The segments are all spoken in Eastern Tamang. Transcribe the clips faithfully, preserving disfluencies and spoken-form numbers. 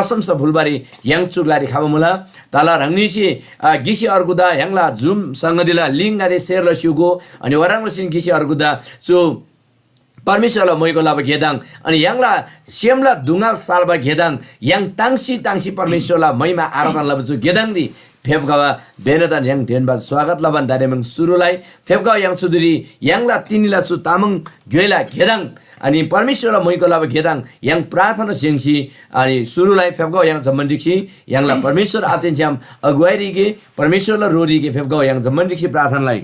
प्रशंसा फुल्‍बारी य्‍हाङ चु ग्‍लारी खबा मुला। तला ह्राङनीसे, आ, गिसे अर्गुदा य्‍हाङला Zoom संगतिला link ङादे share लस्‍युगो, अनि वरङलासिन गिसे अर्गुदा चु परमेश्‍वरला मोइको लबा गेदाङ, अनि य्‍हाङला सेमला दुङा साल्‍बा गेदाङ, य्‍हाङ ताङ्सी ताङ्सी परमेश्‍वरला महिमा आराधना लबा चु गेदाङरी फेप्‍खबा बेनादन य्‍हाङ ढेन्‍बान स्वागत लबान दारेमङ सुरुलाई फेप्‍खबा य्‍हाङ चुदिरी य्‍हाङला तिनीला चु तामाङ ग्‍योइला गेदाङ, अनि परमेश्‍वरला मोइको लबा गेदाङ य्‍हाङ प्रार्थना स्‍य्‍हङ्सी अनि सुरुलाई फेप्‍खबा य्‍हाङ जम्‍मान ढिक्‍सी य्‍हाङला परमेश्‍वर आबादेन छ्‌याम अगुवाईरी गे परमेश्‍वरला रोरी गे फेप्‍खबा य्‍हाङ जम्‍मान ढिक्‍सी प्रार्थनालाई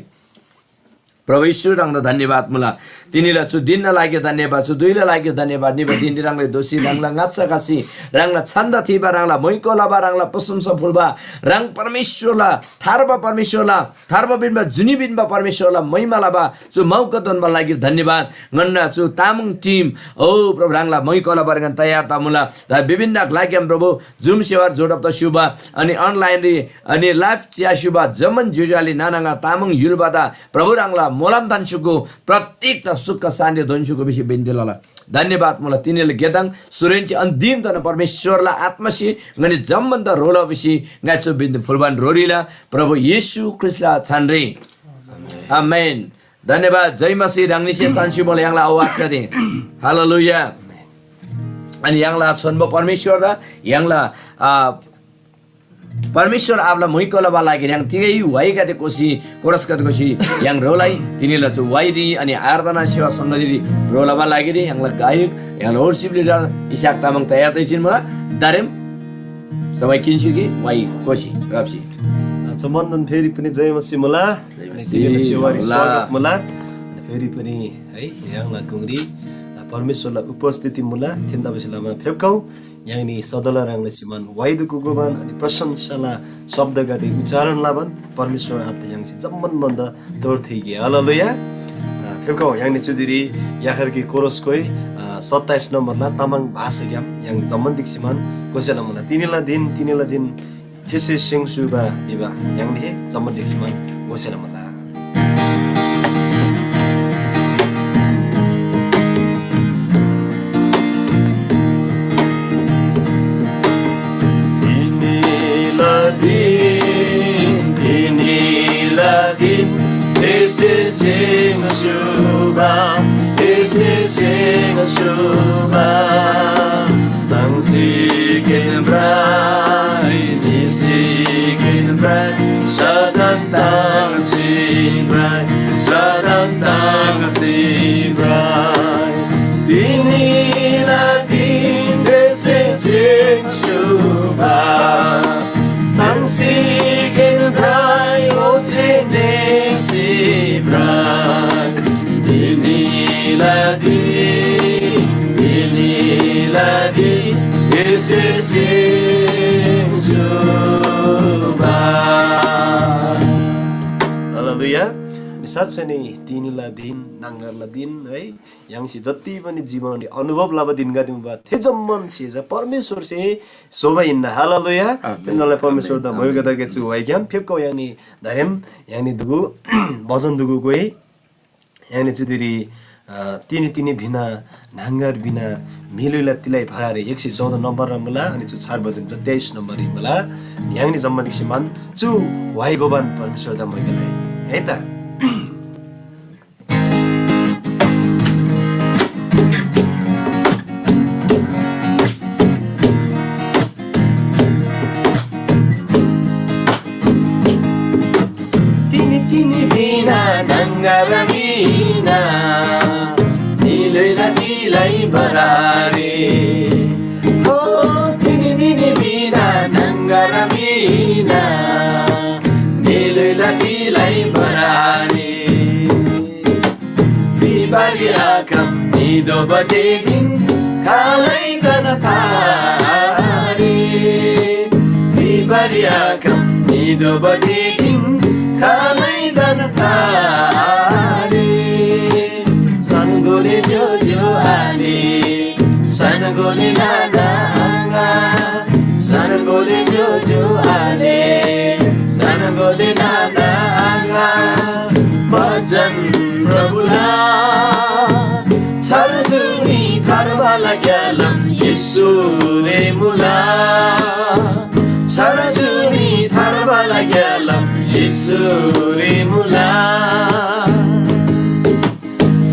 प्रभु येशू ह्राङदा धन्‍यवाद मुला। तिनीला चु दिनना लागिर धन्‍यवाद, चु धुइला लागिर धन्‍यवाद। निबा दिनरी ह्राङले दोःसी ह्राङला ङाच्‍छा खसी ह्राङला छन्‍दा थिबा, ह्राङला मोइको लबा, ह्राङला प्रशंसा फुल्‍बा, ह्राङ परमेश्‍वरला, थार्बा परमेश्‍वरला, थार्बा पिन्‍बा, जुनी पिन्‍बा परमेश्‍वरला महिमा लबा चु मौका दोन्‍बा लागिर धन्‍यवाद। ङन्‍ना चु तामाङ team, ओ प्रभु, ह्राङला मोइको लबा ह्राङ तयार तमुला। दा विभिन्न ग्‍लाग्‍याम प्रभु Zoom सेवार जोडब त स्‍युबा, अनि online री अनि live च्‍या स्‍युबा जम्‍मान ज्‍योज्‍यो आले नाना आङा तामाङ य्‍हुलबादा प्रभु ह्राङला मोलम थान स्‍युगु प्रत्येक त सुख शान्ति दोन स्‍युगु भिसी बिन्ती लला। धन्‍यवाद मुला तिनीला गेदाङ सुरेन्‍ची अन्तिम तना परमेश्‍वरला आत्‍मासे ङनी जम्‍मान त रोला भिसी ङाइ चु बिन्ती फुलबान रोरीला प्रभु येशू ख्रीष्‍टला छानरी। आमेन। धन्‍यवाद। जय मसीह। ह्राङनीसे सान्‍सी मोला य्‍हाङला आवाजगदे। हालेलुया। अनि य्‍हाङला छोन्‍बो परमेश्‍वरदा य्‍हाङला, आ, परमेश्‍वर आबाला मुइको लबा लागिरी य्‍हाङ तिगै व्‍हाइगदे कोसी, कोरसगदे कोसी य्‍हाङ रोलाई तिनीला चु व्‍हाइरी अनि आराधना सेवा संगतिरी रोलबा लागिरी य्‍हाङला गायक, य्‍हाङला worship leader इसाक तामाङ तयार तैसिन मुला। दारेम समय किन्‍सी कि व्‍हाइ कोसी रप्‍सी। जम्‍मानदन फेरि पनि जय मसीह मुला। अनि तिनीला सेवारी स्वागत मुला। अनि फेरि पनि है य्‍हाङला गुङरी परमेश्‍वरला उपस्थिति मुला। थेन्‍दा भिसी लमा फेप्‍खउ य्‍हाङनी सदला ह्राङला सिमान वाइदु कुकुबान अनि प्रशंसाला शब्दगदे उच्चारण लबान परमेश्‍वर आबादा य्‍हाङसे जम्‍मान भन्‍दा तोर थेगे। हालेलुया। फेप्‍खउ य्‍हाङनी चुदिरी याखरकी कोरसकोइ सत्ताइस नम्‍बरला तामाङ भाषाग्‍याम य्‍हाङ जम्‍मान दिक्‍सिमान गोसेला मुला। तिनीला दिन, तिनीला दिन थेसे सेङ सुबा भिबा य्‍हाङनी जम्‍मान ढिक्‍सीमान घोषणा मुला। तिनीला दिन, तिनीला दिन, थेसे सेङ सुबा, थेसे सेङ सुबा। ताङ्सीकेन ब्राइ, निसीकेन ब्राइ, सदन ताङ्सी ब्राइ, सदन ताङ्सी ब्राइ। तिनीला दिन थेसे सेङ सुबा। ताङ्सीकेन ब्राइ, ओच्‍छे नेसी ब्राइ। तिनीला दिन, तिनीला दिन, एसे सेम सुबा। हालेलुया। अनि साँच्चै नै तिनीला दिन, नाङ्गरला दिन है, य्‍हाङसे जति पनि जीवनरी अनुभव लबा दिनगदे मुबा, थे जम्‍मान स्‍हे चा परमेश्‍वरसे स्‍होबा हिन्‍ना। हालेलुया। आमेन। तेन्‍दालाई परमेश्‍वरदा आमेन। मोइगदके चु वाइग्‍याम फेप्‍खउ य्‍हाङनी धरेम य्‍हाङनी दुगु भजन दुगु गोइ य्‍हाङनी चुदिरी, अ, तिनी तिनी भिना न्‍हङगर बिना म्‍हिलुइला तिलाइ भरारी एक सय चौध नम्‍बर मुला, अनि चु छार भजन च तेइस नम्‍बर मुला। य्‍हाङनी जम्‍मा निक्‍सी मान चु वाइ गोबान परमेश्‍वरदा मोइगलाई है त। तिनी तिनी बिना नंगर बिना निलुइला तिलाई बरारी। ओ तिनी तिनी बिना नंगर बिना निलुइला तिलाई बरारी। बिबारी आखम निदो बटेदिन कालै दन थारी। बिबारी आखम निदो बटेदिन कालै दन थारी। सनगोले ज्योज्यो आले, सनगोले नाना आङा, सनगोले ज्योज्यो आले, सनगोले नाना आङा, भजन प्रभुला। छर्जुनी थर्बाला ग्यालम येशूरे मुला। चुरी मुला।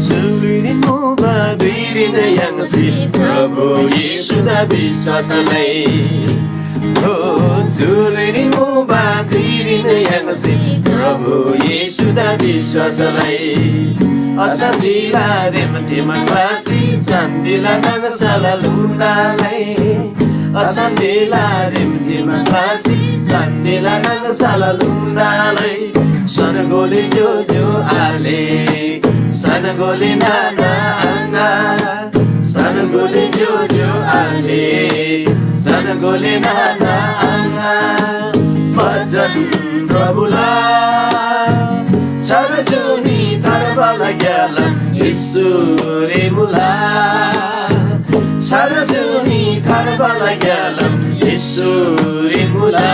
चुलीरी मुबा धुइरीन य्‍हाङसे प्रभु येशूदा विश्‍वास लइ। हो, चुलीरी मुबा धुइरीन य्‍हाङसे प्रभु येशूदा विश्‍वास लइ। अशान्‍तिला रेमठेम ख्‍लासी शान्‍तिला नाङसल लुङ्‌ना लइ। अशान्‍तिला रेमठेम ख्‍लासी शान्‍तिला नाङसल लुङ्‌ना लइ। सनगोले ज्‍योज्‍यो आले, सनगोले नाना आङा, सनगोले ज्‍योज्‍यो आले, सनगोले नाना आङा। भजन प्रभुला, छार जुनी थार्बाला ग्‍यालाम येशूरी मुला। छार जुनी थार्बाला ग्‍यालाम येशूरी मुला।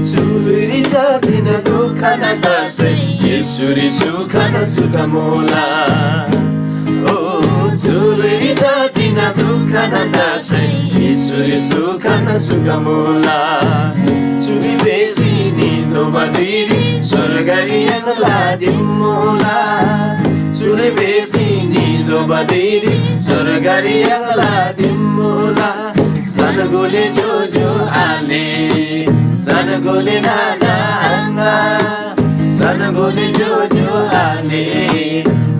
चुलुरी जातिना दुःखना तसै येशूरी सुखना सुख मुला। ओ चुलुरी जातिना दुःखना तसै येशूरी सुखना सुख मुला। चुली बेसी निदोबा धुइरी स्वर्गरी य्‍हाङला दिमुला। चुली बेसी निदोबा धुइरी स्वर्गरी य्‍हाङला दिमुला। सनगोले ज्‍योज्‍यो आले, सनगोले नाना आङा, सनगोले ज्‍योज्‍यो आले,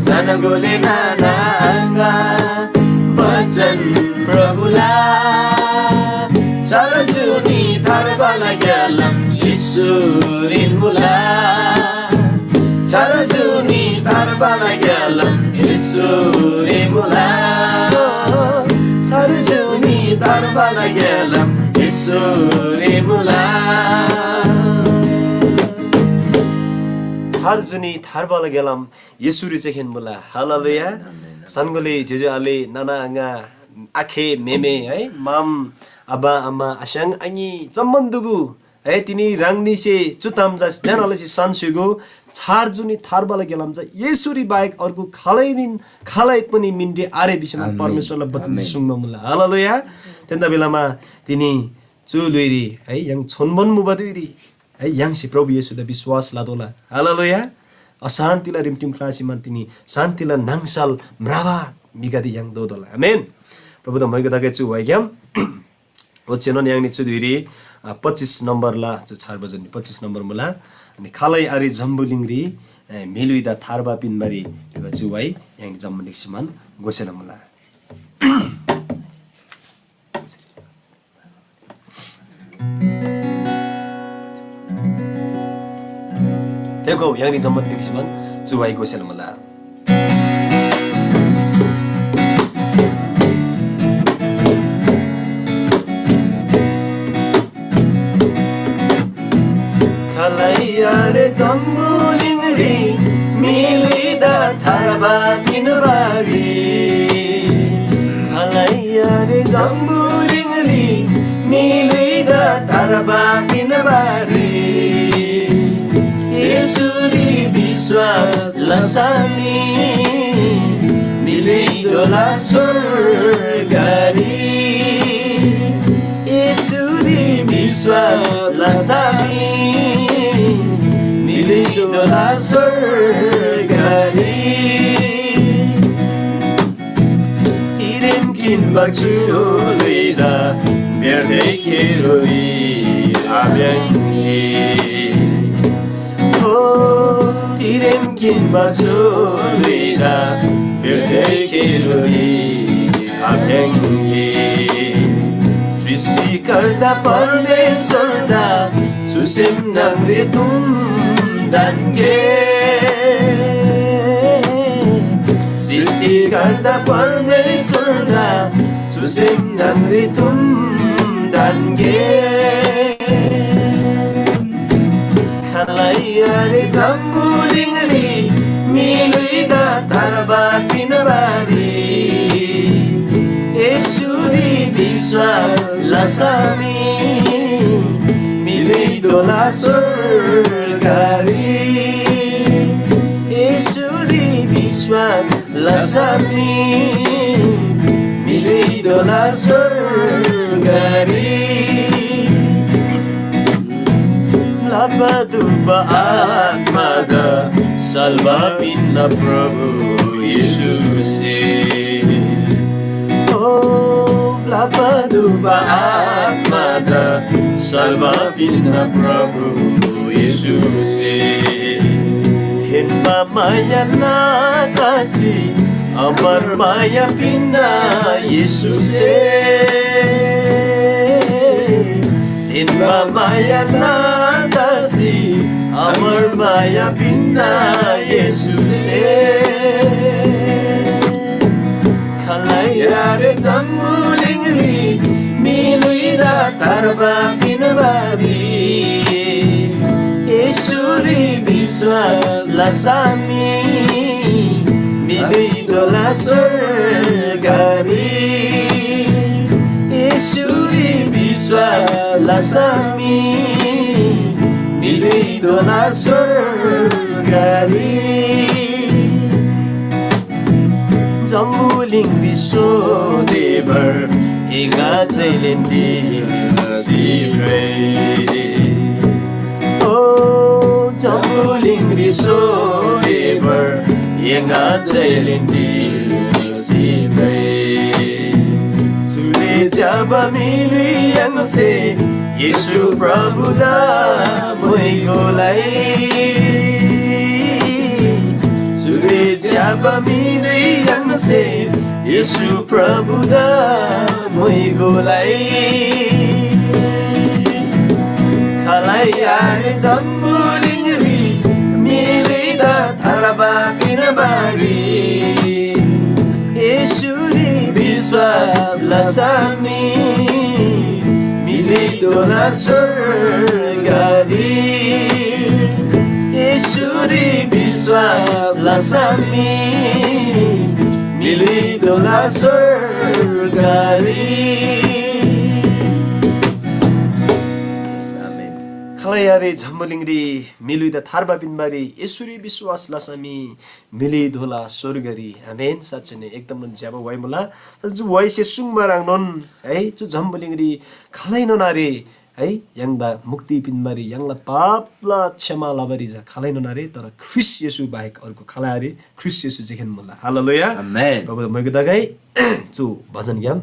सनगोले नाना आङा। भजन प्रभुला, छार जुनी थार्बाला ग्‍यालाम येशूरीन मुला। छार जुनी थार्बाला ग्‍यालाम येशूरी मुला। छार जुनी थार्बाला ग्‍यालाम येशूरी मुला। छार जुनी थार्बाला ग्‍यालाम येशूरी चेखेन मुला। हालेलुया। सनगोले ज्‍योज्‍यो आले नाना आङा आखे म्‍हेमे है माम आबा आमा आस्‍याङ आङी जम्‍मान दुगु है, तिनी ह्राङनीसे चु ताम चा ज्‍यना लसी सान स्‍य्‍हूगो, छार जुनी थार्बाला ग्‍यालाम चा येशूरी बाहेक अर्गु खालैरीन खालै पनि मिन्‍टी आरे भिसीमा आमेन। परमेश्‍वरला वचन आमेन। सुङ्बा मुला। हालेलुया। तेन्‍दा बेलामा तिनी चु ल्‍हुइरी है य्‍हाङ छोन्‍बोन मुबा धुइरी है य्‍हाङसे प्रभु येशूदा विश्‍वास लतोःला। हालेलुया। अशान्‍तिला रिमठिम ख्‍लासीमान तिनी शान्‍तिला नाङसल म्राबा म्‍हिगदे य्‍हाङ दोतोःला। आमेन। प्रभुदा मैको तगै चु व्‍हाइग्‍याम ओच्‍छेनोन य्‍हाङनी चु धुइरी, अ, पच्‍चिस नम्‍बरला चु छार बजनी पच्‍चिस नम्‍बर मुला। अनि खालै आरे जम्‍बुलिङरी, ए, म्‍हिलुइदा थार्बा पिन्‍बारी भिबा चु व्‍हाइ य्‍हाङनी जम्‍बुलिङसेमान गोसेला मुला। थेगो य्‍हाङनी जम्‍बुलिङसेमान चु व्‍हाइ गोसेला मुला। खालै आरे जम्‍बुलिङरी म्‍हिलुइदा थार्बा पिन्‍बारी। खालै आरे जम्‍बुलिङरी म्‍हिलुइदा थार्बा पिन्‍बारी। येशूरी विश्‍वास लसामी म्‍हिलुइ दोला स्‍वर्गरी। येशूरी विश्‍वास लसामी म्‍हिलुइ दोला स्‍वर्गरी। तिरेम किन्‍बा चु ल्‍हुइदा बेर्दै खेरोरी आभ्‍याङ्‍गे। हो, तिरेम किन्‍बा चु ल्‍हुइदा बेर्दै खेरोरी आभ्‍याङ्‍गे। सृष्‍टिकर्ता परमेश्‍वरदा चुसेम न्‍हङरी तुम ढन्‍गे। सृष्‍टिकर्ता परमेश्‍वरदा चुसेम न्‍हङरी तुम ढन्‍गे। खालै आरे जम्‍बुलिङरी म्‍हिलुइदा थार्बा पिन्‍बारी। येशूरी विश्‍वास लसामी म्‍हिलुइ दोला स्‍वर्गरी। येशूरी विश्‍वास लसामी म्‍हिलुइ दोला स्‍वर्गरी। ब्‍लप्‍बा दुब्‍बा आत्‍मादा सल्‍बा पिन्‍ना प्रभु येशूसे। ओ ब्‍लप्‍बा दुब्‍बा आत्‍मादा सल्‍बा पिन्‍ना प्रभु येशूसे। थेन्‍बा माया नातासी अमर माया पिन्‍ना येशूसे। थेन्‍बा माया नातासी अमर माया पिन्‍ना येशूसे। खालै आरे जम्‍बुलिङरी म्‍हिलुइदा थार्बा पिन्‍बारी येशूरी विश्‍वास लसा मी म्‍हिलुइ दोला स्‍वर्गरी। येशूरी विश्‍वास लसा मी म्‍हिलुइ दोला स्‍वर्गरी। जम्‍बुलिङरी सोधेबर एङा जैलेन्‍डी सिब्रै। ओ जम्‍बुलिङरी सोधेबर एङा जैलेन्‍डी सिब्रै। चुदे ज्‍यबा म्‍हिलुइ य्‍हाङसे येशू प्रभुदा म्‍हाइगोलाई। चुदे ज्‍यबा म्‍हिलुइ य्‍हाङसे येशू प्रभुदा म्‍हाइगोलाई। खालै आरे जम्‍बुलिङरी म्‍हिलुइदा थार्बा पिन्‍बारी येशूरी विश्‍वास लसा मी म्‍हिलुइ दोला स्‍वर्गरी। येशूरी विश्‍वास लसा मी म्‍हिलुइ दोला स्‍वर्गरी। आमेन। खालै आरे जम्‍बुलिङरी म्‍हिलुइदा थार्बा पिन्‍बारी येशूरी विश्‍वास लसा मी म्‍हिलुइ दोला स्‍वर्गरी। आमेन। साँच्‍चै नै एकदमन ज्‍यबा व्‍हाइ मुला। तर चु व्‍हाइसे सुङ्बा ह्रङ्नोन है, चु जम्‍बुलिङरी खालैनोन आरे है, य्‍हाङदा मुक्ति पिन्‍बारी, य्‍हाङला पापला क्षमा लबारी चा खालैनोन आरे, तर ख्रीष्‍ट येशू बाहेक अर्को खालै आरे, ख्रीष्‍ट येशू जेखेन मुला। हालेलुया। आमेन। प्रभुदा मैगु तगै चु भजनग्‍याम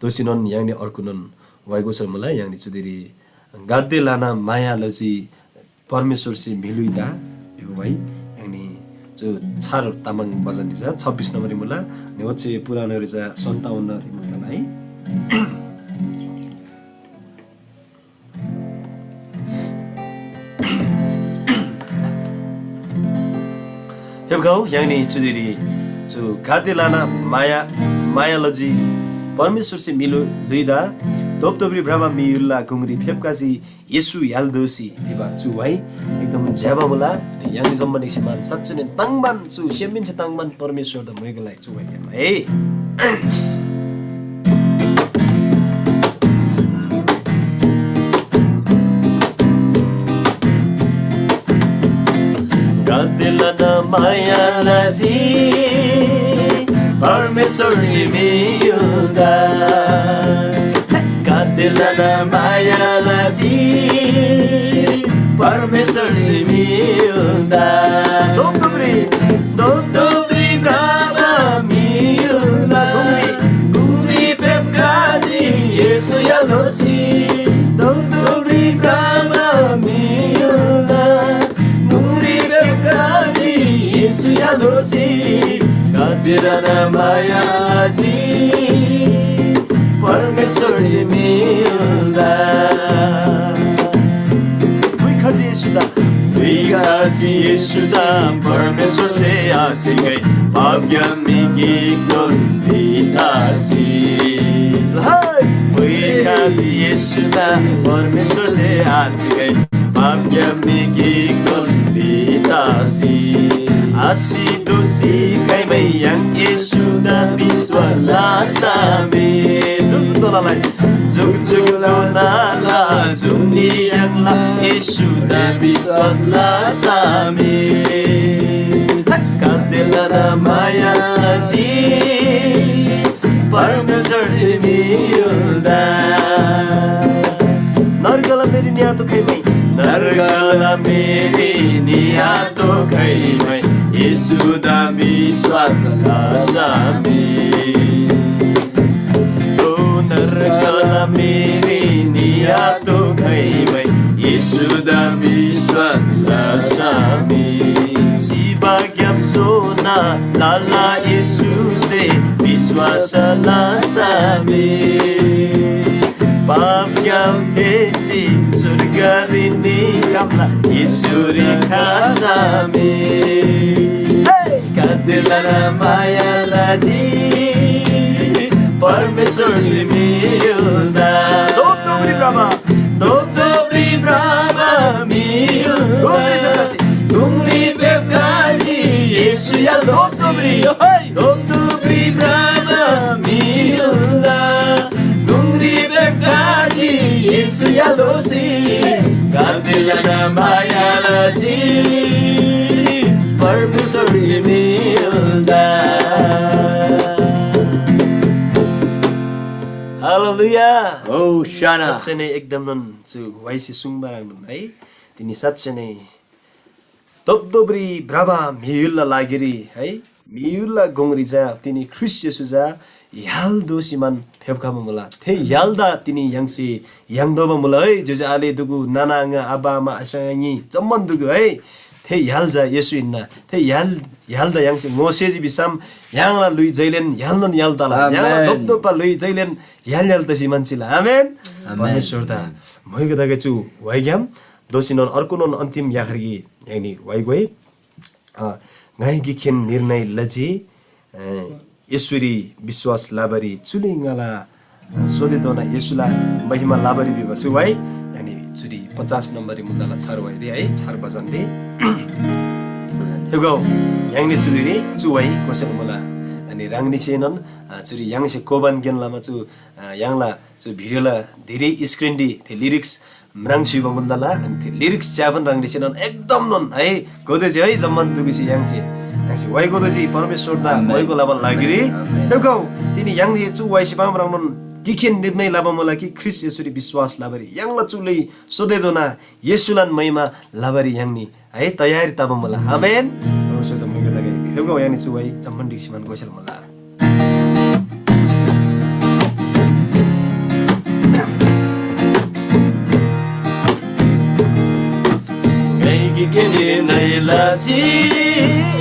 दोःसीनोन य्‍हाङनी अर्गुनोन व्‍हाइगोसर मुला। य्‍हाङनी चुदिरी गाते ल्‍हाना माया लजी परमेश्‍वरसे म्‍हिलुइदा भिबा व्‍हाइ। य्‍हाङनी चु छार तामाङ भजनरी चा छब्बिस नम्‍बररी मुला। अनि ओच्‍छे पुरानोरी चा सन्ताउन्नरी मुला है। फेप्‍खउ, य्‍हाङनी चुदिरी चु गाते ल्‍हाना माया, माया लजी परमेश्‍वरसे म्‍हिलु ल्‍हुइदा धोपधोपरी भ्रबा म्‍हि य्‍हुलला गुङरी फेप्‍खजी येशू य्‍हाल दोसी भिबा चु व्‍हाइ एकदम ज्‍यबा मुला। अनि य्‍हाङनी जम्‍मानसे मान साँच्‍चीनोन ताङ्बान चु सेमहेन्‍से ताङ्बान परमेश्‍वरदा म्‍हाइगो लइ। चु व्‍हाइ है। गाते ल्‍हाना माया लजी परमेश्‍वरसे म्‍हिगोदा। गाते ल्‍हाना माया लजी परमेश्‍वरसे म्‍हिगोदा। धोपधोपरी, धोपधोपरी भ्रबा म्‍हिगोदा गुङरी, गुङरी फेप्‍खजी येशू य्‍हाल दोसी। धोपधोपरी भ्रबा म्‍हिगोदा गुङरी फेप्‍खजी येशू य्‍हाल दोसी। गाते ल्‍हाना माया लजी परमेश्‍वरसे म्‍हिगोदा। पुइखजी येशूदा। पुइखजी येशूदा परमेश्‍वरसे आशिकै पापग्‍याम म्‍हि गिकनोन म्‍हि तसी। हाय! पुइखजी येशूदा परमेश्‍वरसे आशिकै पापग्‍याम म्‍हि गिकनोन म्‍हि तसी। आशी दोसी खाइमै य्‍हाङ येशूदा विश्‍वास लसा मी। जुग जुग तोलालाई। जुग जुग तोलाला जुनी य्‍हाङला येशूदा विश्‍वास लसा मी। गाते ल्‍हाना माया लजी परमेश्‍वरसे म्‍हिगोदा। यातो खैमै येशूदा विश्‍वास लसमी। ओ नरकला मेरी नियातो खैमै येशूदा विश्‍वास लसमी। सिबाग्‍याम सोना लाला येशूसे विश्‍वास लसमी। पापग्‍याम फेसी स्‍वर्गरी निखम्‍ला येशूरी खसमी। हे! कतिला माया लजी परमेश्‍वरसे म्‍हिगदेदा। धोपधोपरी भ्रबा। धोपधोपरी भ्रबा म्‍हिगदेदा। गुङरी फेप्‍खजी येशू य्‍हाल धोपधोपरी। हे! धोपधोपरी भ्रबा म्‍हिगदेदा। गुङरी फेप्‍खजी येशू य्‍हाल दोसी। कतिला माया लजी परमेश्‍वरसे म्‍हिगदेदा। हालेलुया। होशाना। साँच्चै नै एकदमनोन चु व्‍हाइसे सुङ्बा ह्रङ्नोन है। तिनी साँच्चै नै धोपधोपरी भ्रबा म्‍हि य्‍हुलला लागिरी है, म्‍हि य्‍हुलला गुङरी चा तिनी ख्रीष्‍ट येशू चा य्‍हाल दोसीमान फेप्‍खबा मुला। थे य्‍हालदा तिनी य्‍हाङसे याङ्तोःबा मुला है। ज्‍योज्‍यो आले दुगु, नाना आङा, आबा आमा, आस्‍याङ आङी जम्‍मान दुगु है। थे य्‍हाल चा येशू हिन्‍ना। थे य्‍हाल, य्‍हालदा य्‍हाङसे ङोसेजी भिसम य्‍हाङला ल्‍हुइ जैलेन य्‍हालनोन य्‍हाल तला। य्‍हाङला आमेन। धोपधोपा ल्‍हुइ जैलेन य्‍हाल य्‍हाल तसी म्‍हन्‍सिला। आमेन। आमेन। परमेश्‍वरदा म्‍हाइगो तगै चु व्‍हाइग्‍याम दोःसीनोन अर्गुनोन अन्‍तिम याखर गे य्‍हाङनी व्‍हाइगोइ। अ, ङाइ गिकखेन निर्णय लजी, अ, येशूरी विश्‍वास लबारी चुली ङाला, अ, सोतेधोना येशूला महिमा लबारी भिबा चु व्‍हाइ, यानी चुरी पचास नम्‍बररी मुन्‍दाला छार व्‍हाइरी है, छार भजनरी। थेगो, य्‍हाङनी चुरी चु व्‍हाइ गोसेल मुला। अनि ह्राङनीसेनोन, अ, चुरी य्‍हाङसे कोबान गेन लमा चु, अ, य्‍हाङला चु भिडियोला धिरी screen री थे lyrics म्राङ्सी युबा मुल तला, अनि थे lyrics च्‍याबान ह्राङनीसेनोन एकदमनोन है, गोदेजी है, जम्‍मान दुगुसी य्‍हाङसे, य्‍हाङसे व्‍हाइ गोदेजी परमेश्‍वरदा आमेन। व्‍हाइ गो लबाला लागिरी। आमेन। थेगो, तिनी य्‍हाङसे चु व्‍हाइसे पाम ह्रङ्नोन गिकखेन निर्णय लबा मुला कि ख्रीष्‍ट येशूरी विश्‍वास लबारी य्‍हाङला चुली सोतेधोना येशूलान महिमा लबारी य्‍हाङनी है, तयारी तबा मुला। आमेन। परमेश्‍वरदा मुइगो तगै। फेप्‍गो य्‍हाङनी चु व्‍हाइ जम्‍मान ढिक्‍सीमान गोसेल मुला। ङाइ गिकखेन निर्णय लजी,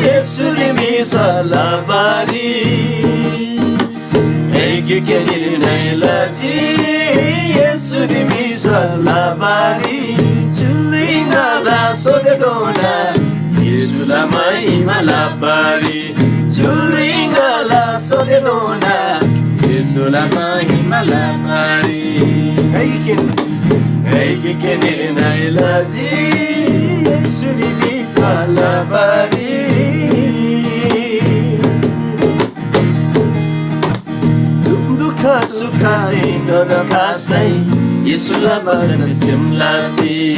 येशूरी विश्‍वास लबारी। ङाइ गिकखेन निर्णय लजी, येशूरी विश्‍वास लबारी। चुली ङाला सोतेधोना येशूला महिमा लबारी। चुली ङाला सोतेधोना येशूला महिमा लबारी। ङाइ गिकखेन, ङाइ गिकखेन निर्णय लजी, येशूरी विश्‍वास लबारी। दुख, दुख सुख जेनोन खासै, येशूला बचन सेम लसी।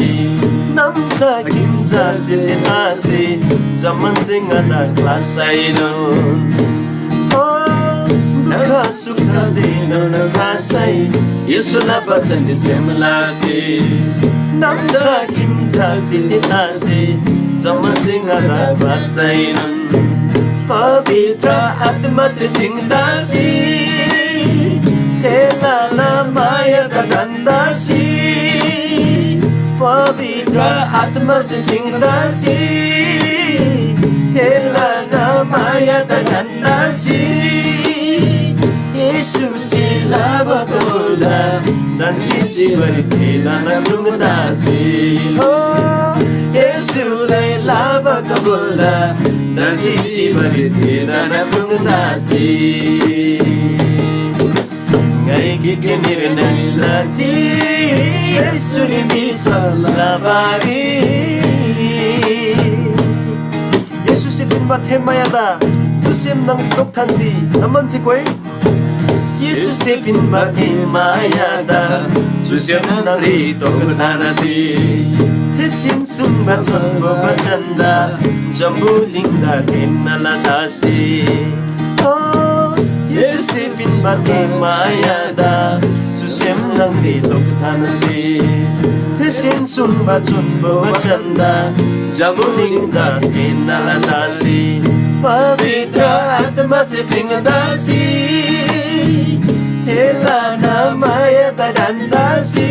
नाम्‍सा किम्‍जा सिते आसे, जम्‍मान से ङादा क्‍लासैनोन। ओ, दुख सुख जेनोन खासै, येशूला बचन सेम लसी। नाम्‍सा किम्‍जा सिते आसे, जम्‍मान से ङादा क्‍लासैनोन। पवित्र आत्‍मासे ठिङ तसी, थेला मायादा ढन्‍दासी। पवित्र आत्‍मासे ठिङ तसी, थेला मायादा ढन्‍दासी। येशूसे लबा कबुलदा दान्‍सी चिबारी थेदा नाख्रुङ दासी। हो, येशूसे लबा कबुलदा दान्‍सी चिबारी थेदा नाख्रुङ दासी। ङाइ गिकखेन निर्णय लजी, येशूरी विश्‍वास लबारी। येशूसे पिन्‍बा थे मायादा चु सेम न्‍हङरी तोक थान्‍सी जम्‍मान से कोइ। येशूसे पिन्‍बा थे मायादा चु सेम न्‍हङरी तोक थान्‍सी। थेसेन सुङ्बा चोन्‍बो बचनदा जम्‍बुलिङदा थेन्‍ना लतासी। ओ, येशूसे पिन्‍बा थे मायादा चु सेम न्‍हङरी धोका थान्‍सी, थेसेन सुङ्बा चुन्‍बो बचनदा जम्‍बुलिङदा थेन्‍ना लतासी, पवित्र आत्‍मासे प्‍लिङ्‌तासी, थेला मायादा ढन्‍तासी,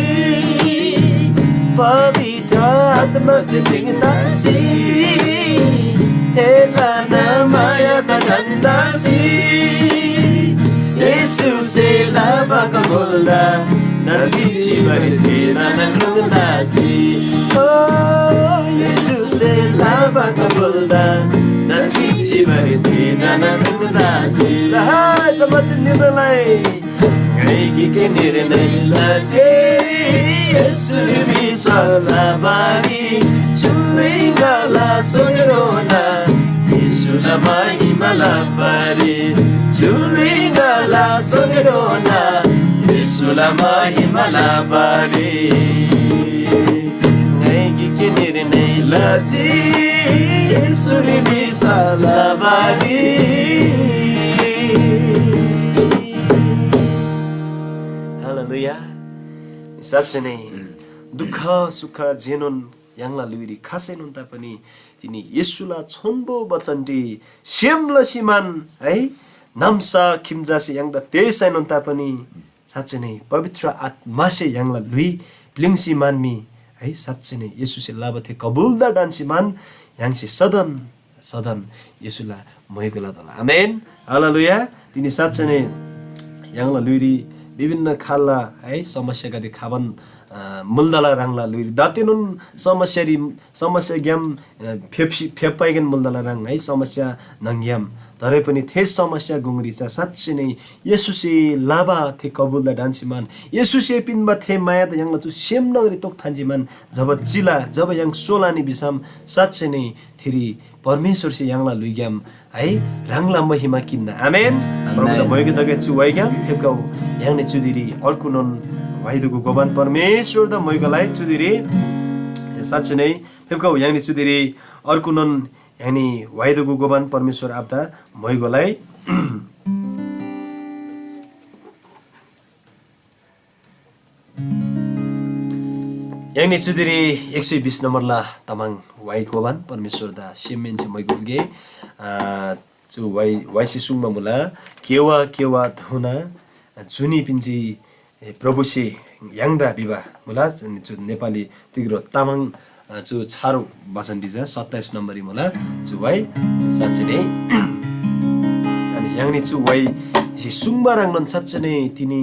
पवित्र आत्‍मासे प्‍लिङ्‌तासी, थेला मायादा ढन्‍तासी, येशूसे लाबा कबुलदा नान्‍सी चिबारी थेदा नाख्रुङ तासी। ओ, येशूसे लाबा कबुलदा नान्‍सी चिबारी थेदा नाख्रुङ तासी। हाय, जम्‍मासे निर्णय लइ। ङाइ गिक निर्णय लजी, येशूरी विश्‍वास लबारी, चुङ्‌ला सोनेरोना येशूला महिमा लबारी, चुङ्‌ला सोनेरोना येशूला महिमा लबारी। ङाइ गिक निर्णय लजी, येशूरी विश्‍वास लबारी। हालेलुया। साँच्चै नै दुःख सुख जेनोन य्‍हाङला ल्‍हुइरी खसैनोन तापनि तिनी येशूला छोन्‍बो बचनरी सेम लसी मान है, नाम्‍सा खिम्‍जासे य्‍हाङदा तेःसैनोन तापनि साँच्चै नै पवित्र आत्‍मासे य्‍हाङला ल्‍हुइ प्‍लिङ्सी मान मी है, साँच्चै नै येशूसे लबा थे कबुलदा ढन्‍सी मान य्‍हाङसे सदन सदन येशूला म्‍हाइगो लतोःला। आमेन। हालेलुया। तिनी साँच्चै नै य्‍हाङला ल्‍हुइरी विभिन्न खालला है समस्यागदे खबान, अ, मुल्‍दाला ह्राङला ल्‍हुइरी दातेनोन समस्यारी, समस्याग्‍याम, अ, फेप्‍सी, फेप्‍पाइगेन मुल्‍दाला ह्राङ है समस्या न्‍हङग्‍याम। तरै पनि थे समस्या गुङरी चा साँच्चै नै येशूसे लबा थे कबुलदा ढन्‍सी मान, येशूसे पिन्‍बा थे मायादा य्‍हाङला चु सेम न्‍हङरी तोक थान्‍जी मान, जब चिला, जब य्‍हाङ सोलानी भिसम साँच्चै नै थेरी परमेश्‍वरसे य्‍हाङला ल्‍हुइग्‍याम है ह्राङला महिमा किन्‍ना। आमेन। आमेन। प्रभुदा मोइके तगै चु वाइग्‍याम फेप्‍खउ य्‍हाङनी चुदिरी अर्गुनोन वाइदुगु गोबान परमेश्‍वरदा मोइगोलाई चुदिरी साँच्चै नै फेप्‍खउ य्‍हाङनी चुदिरी अर्गुनोन य्‍हाङनी वाइदुगु गोबान परमेश्‍वर आबादा मोइगोलाई। य्‍हाङनी चुदिरी एक सय बिस नम्‍बरला तामाङ वाइ गोबान परमेश्‍वरदा सेमहेन्‍से मोइगो गे। आ, चु वाइ, वाइसे सुङ्बा मुला, केवा केवा धोना जुनी पिन्‍जी, ए, प्रभुसे य्‍हाङदा भिबा मुला। अनि चु नेपाली तिग्रो तामाङ, अ, चु छारो भाषान डिजा सत्ताइस नम्बररी मुला। चु वाइ साँच्चै नै अनि य्‍हाङनी चु वाइ जे सुङ्बा ह्रङ्नोन साँच्चै नै तिनी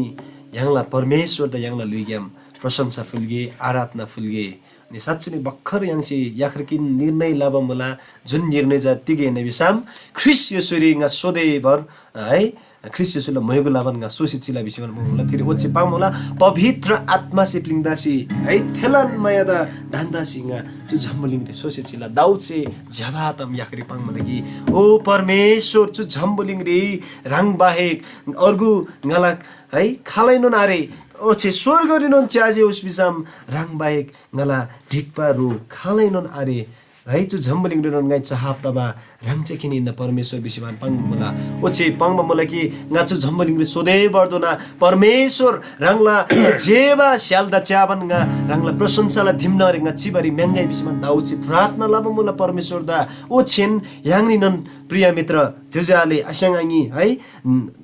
य्‍हाङला परमेश्‍वरदा य्‍हाङला ल्‍हुइग्‍याम प्रशंसा फुल्‍गे, आराधना फुल्‍गे। अनि साँच्चै नै भर्खर य्‍हाङसे याखर किन निर्णय लबा मुला, जुन निर्णय चा तिग हिन्‍ना भिसम ख्रीष्‍ट येशूरी ङा सोधेभर, है, ख्रीष्‍ट येशूला म्‍हयगु लबान ङा सोसी चिला भिसी मुला। थेरी ओच्‍छे पाङ्मुला पवित्र आत्‍मासे प्‍लिङ्‌दासी, है, थेलान मायादा ढन्‍दासी ङा चु जम्‍बुलिङरी सोसी चिला। दाऊदसे ज्‍यबा ताम याखरी पाङ्मुला कि, ओ परमेश्‍वर, चु जम्‍बुलिङरी ह्राङ बाहेक अर्गु ङाला, है, खालैनोन आरे। ओच्‍छे स्‍वर्गरीनोन च्‍याजी होस् भिसम ह्राङ बाहेक ङाला ढिक्‍बा ह्रो खालैनोन आरे। है, चु जम्‍बुलिङरीनोन ङाइ चाहब तबा ह्राङ चा किन हिन्‍ना परमेश्‍वर भिसी मान पाङ्बा मुला। ओच्‍छे पाङ्बा मुला कि ङा चु जम्‍बुलिङरी सोधे भर्दोना परमेश्‍वर ह्राङला जेबा स्‍यालदा च्‍याबान ङा ह्राङला प्रशंसाला धिमनारी ङा चिबारी म्‍याङ्‌गै भिसी मान दाऊदसे प्रार्थना लबा मुला परमेश्‍वरदा। ओच्‍छेन य्‍हाङरीनोन प्रिय मित्र, ज्‍योज्‍यो आले, आस्‍याङ आङी, है,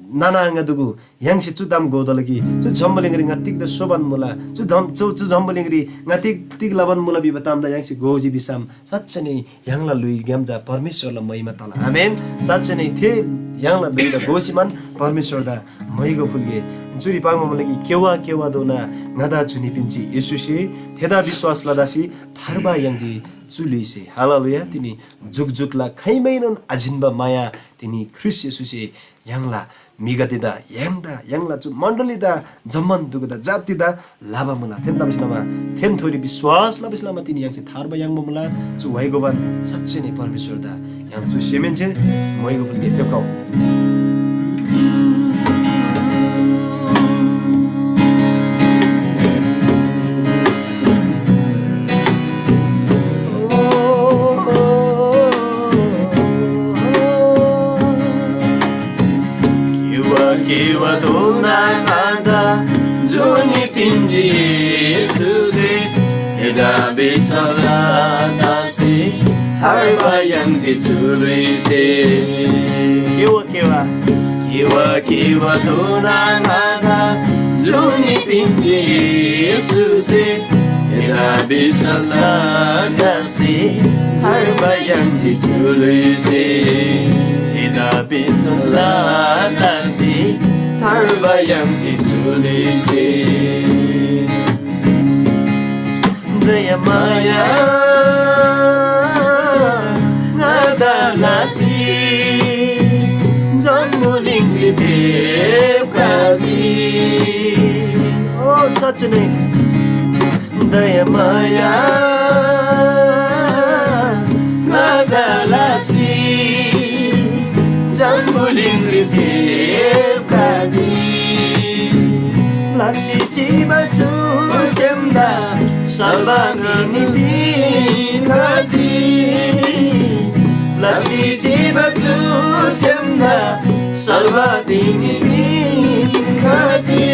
नाना आङा दुगु, य्‍हाङसे चु ताम घोतोःला कि चु जम्‍बुलिङरी ङा तिग्‍दा सोबान मुला, चु धम-, चु, चु जम्‍बुलिङरी ङा तिग, तिग लबान मुला भिबा तामदा य्‍हाङसे घोजी भिसम, साँच्‍चै नै य्‍हाङला ल्‍हुइग्‍याम चा परमेश्‍वरला महिमा तला। आमेन। साँच्‍चै नै थे य्‍हाङला ल्‍हुइदा घोसीमान परमेश्‍वरदा म्‍हाइगो फुल्‍गे। चुरी पाङ्बा मुला कि केवा केवाधोना ङादा जुनी पिन्‍जी येशूसे, थेदा विश्‍वास लदासी थार्बा याङ्जी चु ल्‍हुइसे। हालेलुया। तिनी जुकजुकला खाइमैनोन आजिन्‍बा माया तिनी ख्रीष्‍ट येशूसे य्‍हाङला म्‍हिगदेदा, य्‍हाङदा, य्‍हाङला चु मण्‍डलीदा, जम्‍मान दुगुदा, जातिदा लबा मुला। थेन्‍तबासेलमा थेन्‍थोरी विश्‍वास लबासेलमा तिनी य्‍हाङसे थार्बा याङ्बा मुला। चु व्‍हाइगोबान साँच्‍चै नै परमेश्‍वरदा य्‍हाङला चु सेमहेन्‍से म्‍हाइगो फुल्‍गे फेप्‍खउ। दोना ङादा जुनी पिन्‍जी येशूसे, थेदा विश्‍वास लसी थार्बा याङ्जी चु ल्‍हुइसे। केवा केवा, केवा केवा दोना ङादा जुनी पिन्‍जी येशूसे, थेदा विश्‍वास लसी थार्बा याङ्जी चु ल्‍हुइसे। थेदा विश्‍वास लसी थार्बा याङ्जी चु ल्‍हुइसे। दयामाया ङादा लसी जम्‍बुलिङरी फेप्‍खजी। ओ, साँच्‍चै नै दयामाया ङादा लसी जम्‍बुलिङरी फेप्‍खजी। ब्‍लप्‍सी चिबा चु सेमदा सल्‍बा तिनी पिन्‍खजी। ब्‍लप्‍सी चिबा चु सेमदा सल्‍बा तिनी पिन्‍खजी।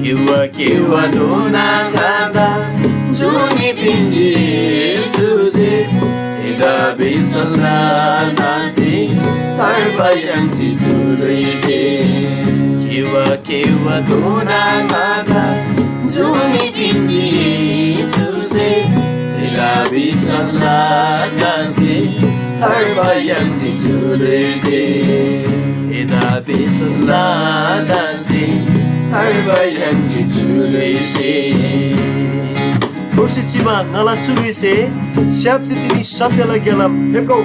केवा केवा दोना ङादा जुनी पिन्‍जी येशूसे, थेदा विश्‍वास लसी थार्बा याङ्जी चु ल्‍हुइसे। केवा केवा दोना ङादा जुनी पिन्‍जी येशूसे, थेदा विश्‍वास लसी थार्बा याङ्जी चु ल्‍हुइसे। थेदा विश्‍वास लसी थार्बा याङ्जी चु ल्‍हुइसे। थोर्सी चिबा ङाला चु ल्‍हुइसे, स्‍याप्‍जी तिनी सत्‍यला ग्‍यालाम। फेप्‍गो,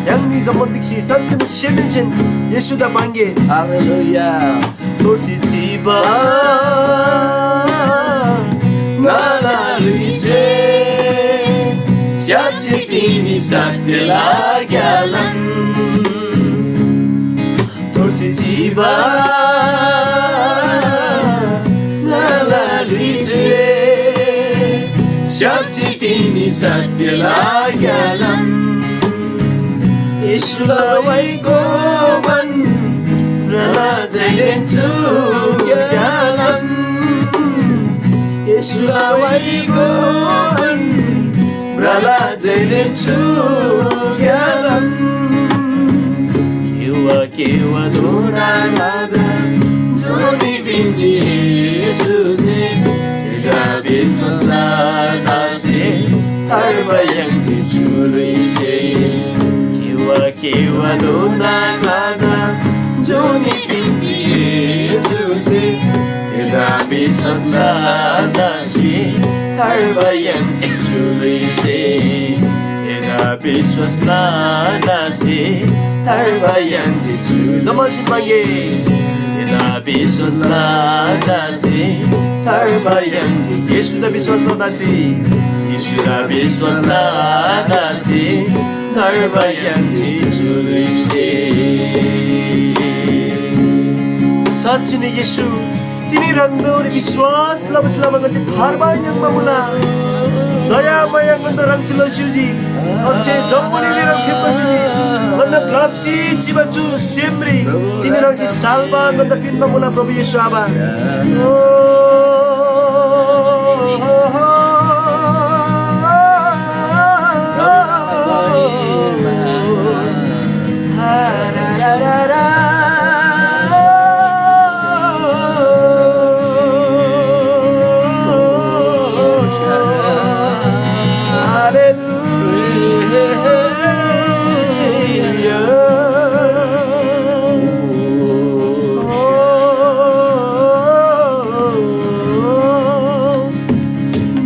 य्‍हाङनी जम्‍मान ढिक्‍सी साँच्‍चिन सेमहेन्‍सेन येशूदा पाङ्‌गे। हालेलुया। थोर्सी चिबा ङाला ल्‍हुइसे, स्‍याप्‍जी तिनी सत्‍यला ग्‍यालाम। थोर्सी चिबा ङाला ल्‍हुइसे, स्‍याप्‍जी तिनी सत्‍यला ग्‍यालाम। येशूला वाइको बन भ्रला जैलेन चु ग्‍यालाम। येशूला वाइको बन भ्रला जैलेन चु ग्‍यालाम। केवा केवा दोना ङादा जुनी पिन्‍जी येशूसे, थेदा विश्‍वास लसी थार्बा याङ्जी चु ल्‍हुइसे। केवा केवा दोना ङादा जुनी पिन्‍जी येशूसे, थेदा विश्‍वास लसी थार्बा याङ्जी चु ल्‍हुइसे। थेदा विश्‍वास लसी थार्बा याङ्जी चु जम्‍मान चिज मागे। थेदा विश्‍वास लसी थार्बा याङ्जी। येशूदा विश्‍वास लसी, येशूदा विश्‍वास लसी थार्बा याङ्जी चु ल्‍हुइसे। साँच्‍चीन येशू, तिनी ह्राङदारी विश्‍वास लबासे लमा ङन्‍से थार्बा याङ्बा मुला। दयामाया ङन्‍दा ह्राङसे लस्‍युजी। ओच्‍छे जम्‍बुलिङरी ह्राङ फेप्‍बा स्‍युजी। ङन्‍दा ब्‍लप्‍सी चिबा चु सेमरी तिनी ह्राङसे साल्‍बा ङन्‍दा पिन्‍बा मुला, प्रभु येशू आबा। ओ,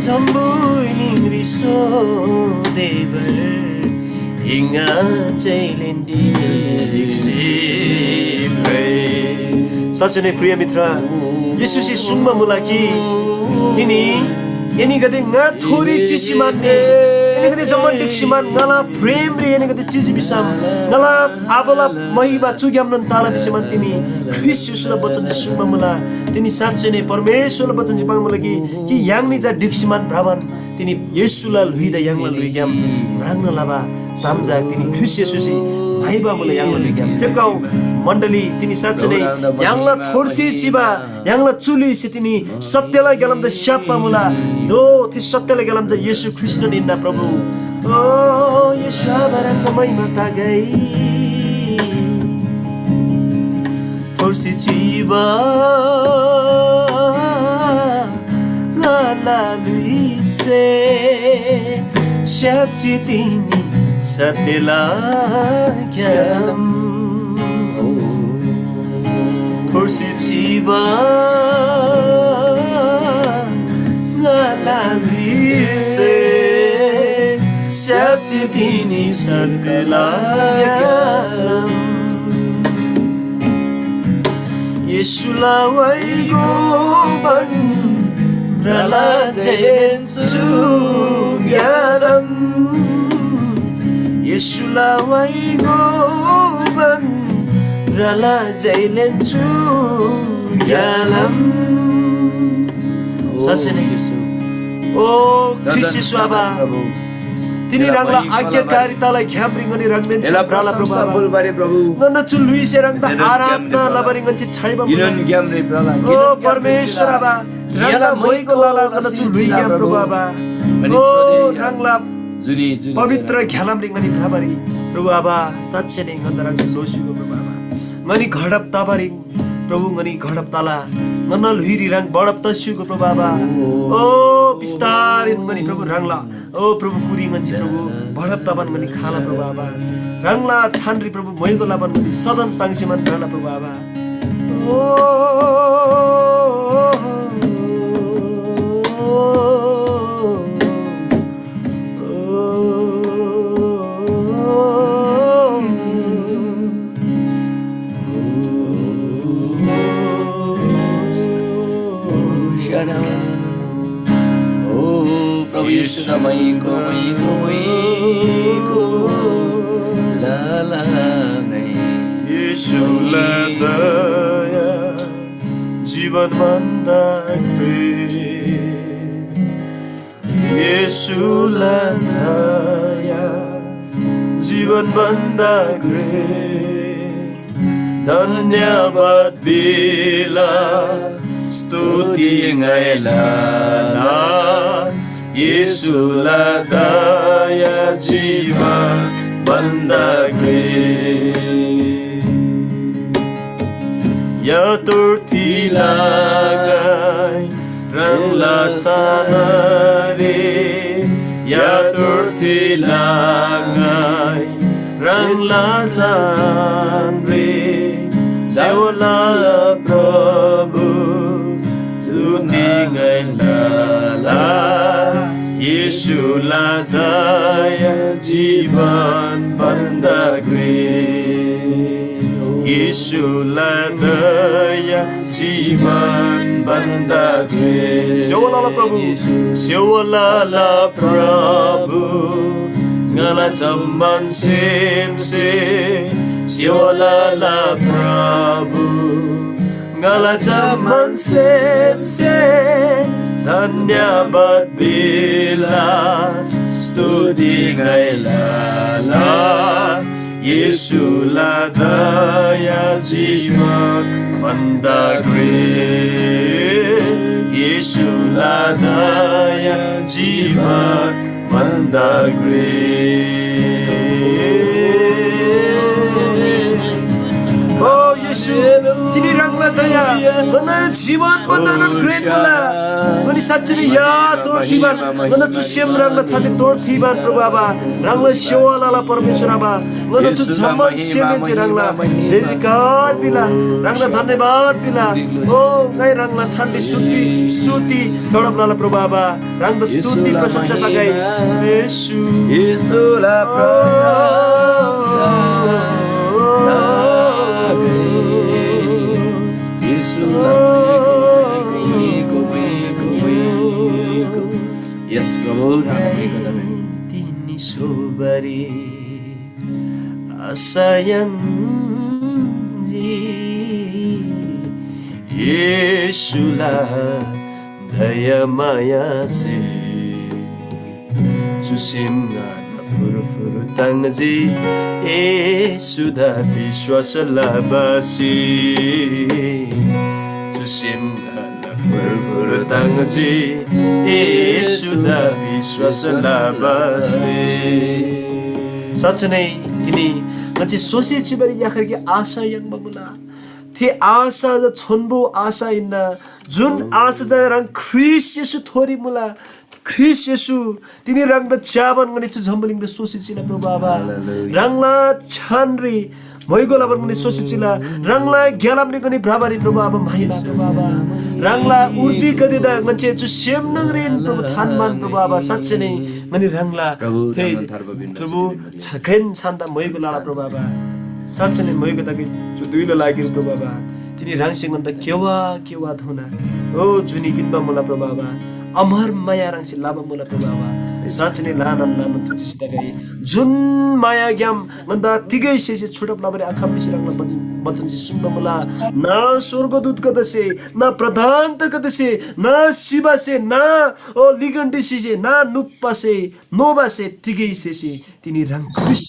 जम्‍बुलिङरी सोधेबर हिङा चैलेन्‍डी साँच्‍चै नै प्रिय मित्र, येशूसे सुङ्बा मुला कि तिनी एनीगदे ङाथोरी चिसी मान्‍नी, एनीगदे जम्‍मान ढिक्‍सी मान ङाला प्रेमरी एनीगदे चिजी भिसम ङाला आबाला महिमा चुग्‍यामनोन तला भिसी मान तिनी ख्रीष्‍ट येशूला बचनसे सुङ्बा मुला। तिनी साँच्‍चै नै परमेश्‍वरला बचनसे पाङ्बा मुला कि, कि य्‍हाङनी चा ढिक्‍सी मान भ्रबान तिनी येशूला ल्‍हुइदा य्‍हाङला ल्‍हुइग्‍याम म्राङ्ना लबा ताम चा तिनी ख्रीष्‍ट येशूसे म्‍हाइबा मुला य्‍हाङला ल्‍हुइग्‍याम। फेप्‍खउ, मण्‍डली, तिनी साँच्‍चै नै य्‍हाङला थोर्सी चिबा य्‍हाङला चु ल्‍हुइसे तिनी सत्‍यला ग्‍यालाम चा स्‍याप्‍बा मुला। जो थे सत्‍यला ग्‍यालाम चा येशू ख्रीष्‍टन हिन्‍ना प्रभु। ओ येशू आबा ह्राङदा महिमा तगै। थोर्सी चिबा ङाला ल्‍हुइसे स्‍याप्‍जी तिनी सत्‍यला ग्‍याम। थोर्सी चिबा ङाला ल्‍हुइसे स्‍याप्‍जी तिनी सत्‍यला ग्‍याम। येशूला वाइगो भन्‍द्राला जैलेन चु ग्‍यालाम। येशूला वाइगो भन्‍द्राला जैलेन चु ग्‍यालाम। साँच्‍चै नै। ओ ख्रीष्‍ट येशू आबा, तिनी ह्राङला आज्ञाकारिताला ग्‍यामरी ङनी ह्राङदेन छ्‌याम भ्रला प्रभु आबा। ङन्‍ना चु ल्‍हुइसे ह्राङदा आराधना लबारी ङन्‍से छ्‌याइबा मुला। ओ परमेश्‍वर आबा, ह्राङला मोइको लाला ङन्‍ना चु ल्‍हुइग्‍याम प्रभु आबा। ओ ह्राङला पवित्र ग्‍यालामरी ङनी भ्रबारी प्रभु आबा, साँच्‍चै नै ङन्‍दा ह्राङसे लोस्‍युगो प्रभु आबा। ङनी घडब तबारी प्रभु ङनी घडब तला। ङन्‍ना ल्‍हुइरी ह्राङ बढब तस्‍युगो प्रभु आबा। ओ बिस्तारैन ङनी प्रभु ह्राङला ओ प्रभु, कुरी ङन्‍जी प्रभु, बढब तबान ङनी खाला प्रभु आबा। ह्राङला छानरी प्रभु, मोइगो लबान ङनी सदन ताङ्सीमान भ्रला प्रभु आबा। ओ, ओ प्रभु येशू, मैको, मैको, मैको लाला नै। येशूला दया जीवन भन्दा घ्रे। येशूला दया जीवन भन्दा घ्रे। धन्यवाद बिला स्तुति ङाइला ला, येशूला दया जीवन भन्दा घ्रे। या तुर्थी लागाई ह्राङला छानरे, या तुर्थी लागाई ह्राङला छानरे, सेवाला प्रभु, स्तुति ङाइला ला, येशूला दया जीवन भन्दा घ्रे। येशूला दया जीवन भन्दा घ्रे। सेवालाला प्रभु। सेवालाला प्रभु, ङाला जम्‍मान सेमसे। सेवालाला प्रभु, ङाला जम्‍मान सेमसे धन्‍यवाद बिला, स्तुति ङाइला ला। येशूला दया जीवन भन्दा घ्रे, येशूला दया जीवन भन्दा घ्रे। ओ येशू, तिनी ह्राङला दया ङन्‍ना जीवन भन्‍दा घ्रेन मुला। ङनी साँच्‍चीरी या तोर थिबान, ङन्‍ना चु सेम ह्राङला छाती तोर थिबान, प्रभु आबा, ह्राङला सेवा लला परमेश्‍वर आबा, ङन्‍ना चु जम्‍मान सेमहेन्‍से ह्राङला जय जयकार पिला, ह्राङला धन्‍यवाद पिला। ओ, ङाइ ह्राङला छाती स्तुति, स्तुति चढब लला, प्रभु आबा। ह्राङदा स्तुति प्रशंसा तगै। येशू। येशूला प्रशंसा तगै। येशूला यस प्रभु, ह्राङदा तिनी सोबरी आशयन जी येशूला दयामायासे चुसेम ङादा फुरुफुरु ताङ्जी येशूदा विश्‍वास लबासे। चुसेम ङाला फुरुफुरु ताङ्जी येशूदा विश्‍वास लबासे। साँच्‍चै नै तिनी ङन्‍से सोसी चिबारी याखर कि आशा याङ्बा मुला। थे आशा चा छोन्‍बो आशा हिन्‍ना, जुन आशा चा ह्राङ ख्रीष्‍ट येशू थोरी मुला। ख्रीष्‍ट येशू तिनी ह्राङदा च्‍याबान ङनी चु जम्‍बुलिङरी सोसी चिला प्रभु आबा। हालेलुया। ह्राङला छानरी म्हइगो लबान ङनी सोसी चिला। ह्राङला ग्‍यालामरी ङनी भ्रबारी प्रभु आबा म्‍हाइला प्रभु आबा। ह्राङला उर्दीगदेदा ङन्‍से चु सेम न्‍हङरीन प्रभु थानबान प्रभु आबा। साँच्‍चै नै ङनी ह्राङला प्रभु, थे ह्राङला थार्बा पिन्‍बा प्रभु छानदा म्हइगो लला प्रभु आबा। साँच्‍चै नै म्हइगो तगै चु धुइला लागिरी प्रभु आबा। तिनी ह्राङसे ङन्‍दा केवा केवा धोना ओ जुनी पिन्‍बा मुला प्रभु आबा। अमर माया ह्राङसे लबा मुला प्रभु आबा। साँच्‍चै नै ल्‍हानान ल्‍हानान थुचिसी तगै जुन मायाग्‍याम ङन्‍दा तिगै स्‍हेसे छुटब लबारी आखम भिसी ह्राङला बचन, बचनसे सुङ्बा मुला। न स्‍वर्गदूतगदेसे, न प्रधानतागदेसे, न सिबासे, न ओ लिगन्‍डीसे, न नुप्‍पासे, नोबासे तिगै स्‍हेसे तिनी ह्राङ ख्रीष्‍ट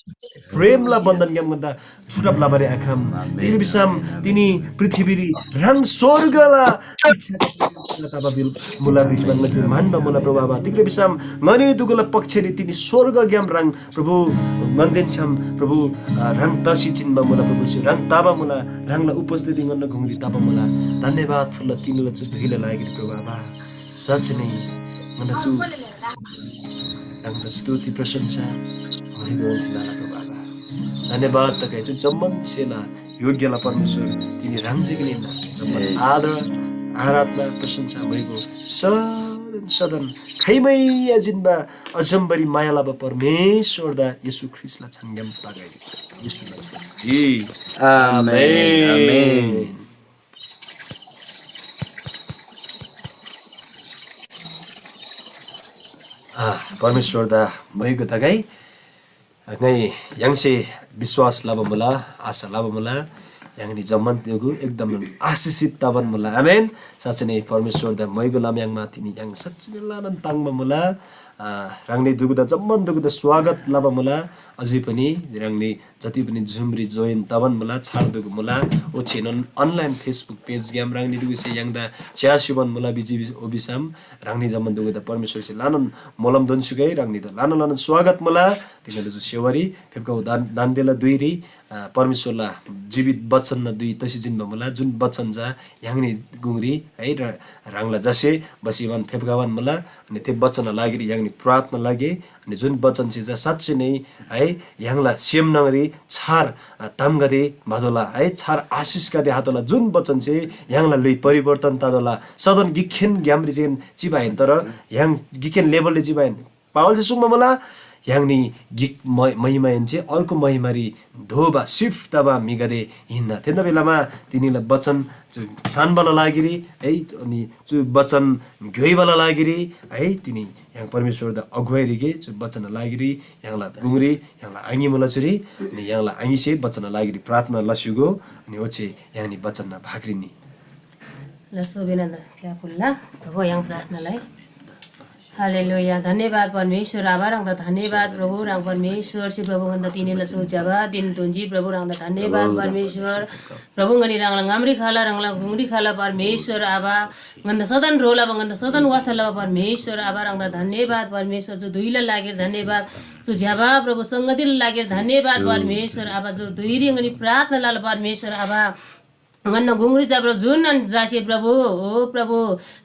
प्रेमला बन्‍धनग्‍याम ङन्‍दा छुटब लबारी आखम। तिग्‍दा भिसम तिनी पृथ्‍वीरी ह्राङ स्‍वर्गला इच्छा तबा बिल मुला भिसम ङन्‍से म्‍हन्‍बा मुला प्रभु आबा। तिग्‍दा भिसम ङनी दुगुला पक्षरी तिनी स्‍वर्गग्‍याम ह्राङ प्रभु ङन्‍देन छ्‌याम प्रभु, अ, ह्राङ तसी चिन्‍बा मुला प्रभु, ह्राङ तबा मुला, ह्राङला उपस्थिति ङन्‍ना गुङरी तबा मुला। धन्‍यवाद फुल्‍ला तिनीला चु धुइला लागिरी प्रभु आबा। साँच्‍चै नै ङन्‍ना चु ह्राङदा स्तुति प्रशंसा महिमा हुन्‍थि नाला प्रभु आबा। धन्‍यवाद तगै चु जम्‍मान सेना योग्‍यला परमेश्‍वर तिनी ह्राङ जे किन हिन्‍ना। जम्‍मान आदर, आराधना, प्रशंसा महिमा सदन सदन खाइमै जिन्‍बा अजम्‍बरी माया लबा परमेश्‍वरदा येशू ख्रीष्‍टला छानग्‍याम तगै। येशूला छान। आमेन। आमेन। आ, परमेश्‍वरदा महिमा तगै। ङाइ य्‍हाङसे विश्‍वास लबा मुला, आशा लबा मुला, य्‍हाङनी जम्‍मान दुगु एकदम आशिषित तबान मुला। आमेन। साँच्‍चै नै परमेश्‍वरदा महिमा लम याङ्मा तिनी य्‍हाङ साँच्‍चै नै ल्‍हानान ताङ्‍बा मुला। आ, ह्राङनी दुगुदा जम्‍मान दुगुदा स्वागत लबा मुला। अझै पनि ह्राङनी जति पनि Zoom री join तबान मुला, छार दुगु मुला, ओच्‍छेनोन online Facebook page ग्‍याम ह्राङनी दुगुसे य्‍हाङदा च्‍यास्‍युबान मुला भिजी भिस-, ओभिसम ह्राङनी जम्‍मान दुगुदा परमेश्‍वरसे ल्‍हानान मोलम दोन्‍स्‍युगै, ह्राङनीदा ल्‍हानान ल्‍हानान स्वागत मुला। तिनीला चु सेवारी फेप्‍खबा दान, दान्‍देला धुइरी, आ, परमेश्‍वरला जीवित बचनना धुइ तसी जिन्‍बा मुला, जुन बचन चा य्‍हाङनी गुङरी है र ह्राङला जसे बसीबान फेप्‍खबान मुला। अनि थे बचनना लागिरी य्‍हाङनी प्रार्थना लगे। अनि जुन बचनसे चा साँच्‍चै नै है य्‍हाङला सेम न्‍हङरी छार, अ, तामगदे भतोःला है, छार आशिषगदे हातोःला। जुन बचनसे य्‍हाङला ल्‍हुइ परिवर्तन ततोःला। सदन गिकखेन ग्‍यामरी जेन चिबा आहिन, तर य्‍हाङ गिकखेन level ले चिबा आहिन। पावलसे सुङ्बा मुला, य्‍हाङनी गिक म-, महिमाहेन्‍से अर्को महिमारी धोबा, shift तबा म्‍हिगदे हिन्‍ना। थेन्‍दा बेलामा तिनीला बचन चु सान्‍बाला लागिरी है, अनि चु बचन घ्‍योइबाला लागिरी है, तिनी य्‍हाङ परमेश्‍वरदा अगुवाई रिगे, चु बचनला लागिरी य्‍हाङला गुङरी य्‍हाङला आङी मुला चुरी, अनि य्‍हाङला आङीसे बचनला लागिरी प्रार्थना लस्‍युगो, अनि ओच्‍छे य्‍हाङनी बचनना भागरी नि। ल सोबेनन्द क्या फुल्ला, धोबो य्‍हाङ प्रार्थनालाई। हालेलुया। धन्यवाद परमेश्‍वर आबा, ह्राङदा धन्यवाद प्रभु, ह्राङ परमेश्‍वरसे प्रभु ङन्‍दा तिनीला चु ज्‍यबा दिन दोन्‍जी प्रभु, ह्राङदा धन्यवाद परमेश्‍वर। प्रभु ङनी ह्राङला ङामरी खला, ह्राङला गुङरी खला परमेश्‍वर आबा, ङन्‍दा सदन ह्रो लबा, ङन्‍दा सदन वास्‍ता लबा परमेश्‍वर आबा, ह्राङदा धन्यवाद परमेश्‍वर। चु धुइला लागिर धन्यवाद, चु ज्‍यबा प्रभु संगतिला लागिर धन्यवाद परमेश्‍वर आबा। चु धुइरी ङनी प्रार्थना लला परमेश्‍वर आबा। ङन्‍ना गुङरी चा प्रभु जुन अनि जासे प्रभु, ओ प्रभु,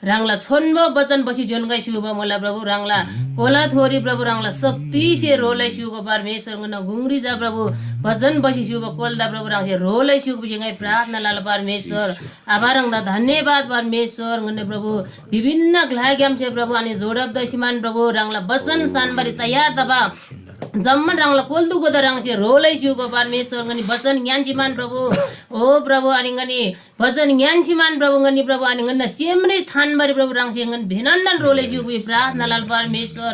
ह्राङला छोन्‍बो बचन बसी जोन्‍गै स्‍युबा मुला प्रभु, ह्राङला कोला थोरी प्रभु, ह्राङला शक्तिसे ह्रो लैस्‍युगो परमेश्‍वर, ङन्‍ना गुङरी चा प्रभु, बचन बसी स्‍युबा कोलादा प्रभु, ह्राङसे ह्रो लैस्‍युगो भिसी ङाइ प्रार्थना लला परमेश्‍वर। आबा ह्राङदा धन्यवाद परमेश्‍वर, ङन्‍ना प्रभु, विभिन्न ग्‍लाग्‍यामसे प्रभु, अनि जोडब दसिमान प्रभु, ह्राङला बचन सान्‍बारी तयार तबा जम्‍मान ह्राङला कोल्‍दुगोदा ह्राङसे ह्रो लैस्‍युगो परमेश्‍वर, ङनी बचन ङ्‌यान्‍सी मान प्रभु। ओ प्रभु, अनि ङनी बचन ङ्‌यान्‍सी मान प्रभु, ङनी प्रभु, अनि ङन्‍ना सेमरी थान्‍बारी प्रभु, ह्राङसे ङन भेनन्‍दन ह्रो लैस्‍युगो प्रार्थना लल परमेश्‍वर।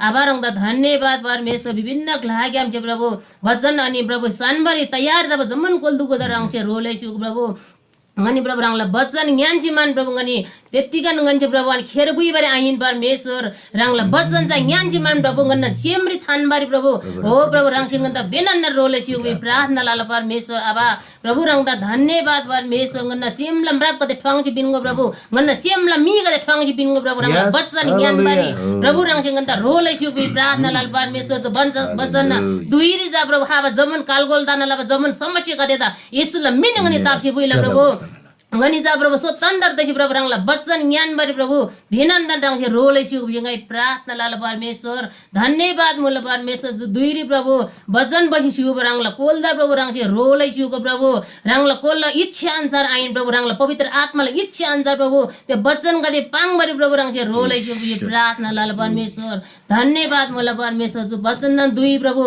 आबा ह्राङदा धन्यवाद परमेश्‍वर, विभिन्न ग्‍लाग्‍यामसे प्रभु, बचन अनि प्रभु, सान्‍बारी तयार तबा जम्‍मान कोल्‍दुगोदा ह्राङसे ह्रो लैस्‍युगो प्रभु। ङनी प्रभु ह्राङला बचन ङ्‌यान्‍सी मान प्रभु ङनी त्यतिकन ङन्‍से प्रभु अनि खेर बुइबारी आहिन परमेश्‍वर, ह्राङला बचन चा ङ्‌यान्‍सी मान प्रभु ङन्‍ना सेमरी थान्‍बारी प्रभु। हो प्रभु, ह्राङसे ङन्‍दा बेनन्‍ना रोले सिउ प्रार्थना लाला परमेश्‍वर आबा। प्रभु ह्राङदा धन्‍यवाद परमेश्‍वर, ङन्‍ना सेमला म्रापगदे ठ्वाङ्सी पिन्‍गो प्रभु, ङन्‍ना सेमला मीगदे ठ्वाङ्सी पिन्‍गो प्रभु, ह्राङला बचन ङ्‌यान्‍बारी प्रभु ह्राङसे ङन्‍दा रोले सिउ प्रार्थना लाला परमेश्‍वर। जो बचन धुइरी जा प्रभु हाबा जमन कालगोल दाना लबा जमन समस्यागदे ता येशूला मिन ङनी ताप्‍सी बुइला प्रभु। ङनी चा प्रभु स्वतन्त्र तसी प्रभु ह्राङला बचन ङ्‌यान्‍बारी प्रभु भिनन्‍दन ह्राङसे रोलै सिउ भिसी ङाइ प्रार्थना लला परमेश्‍वर। धन्‍यवाद मुला परमेश्‍वर, जु धुइरी प्रभु बचन बसी सिउ ह्राङला कोल्‍दा प्रभु ह्राङसे रोलै सिउको प्रभु। ह्राङला कोल्‍ला इच्छा अनुसार आइन प्रभु, ह्राङला पवित्र आत्‍माला इच्छा अनुसार प्रभु त्यो बचनगदे पाङ्बारी प्रभु ह्राङसे रोलै सिउ भिसी प्रार्थना लला परमेश्‍वर। धन्‍यवाद मुला परमेश्‍वर, जु बचन धुइ प्रभु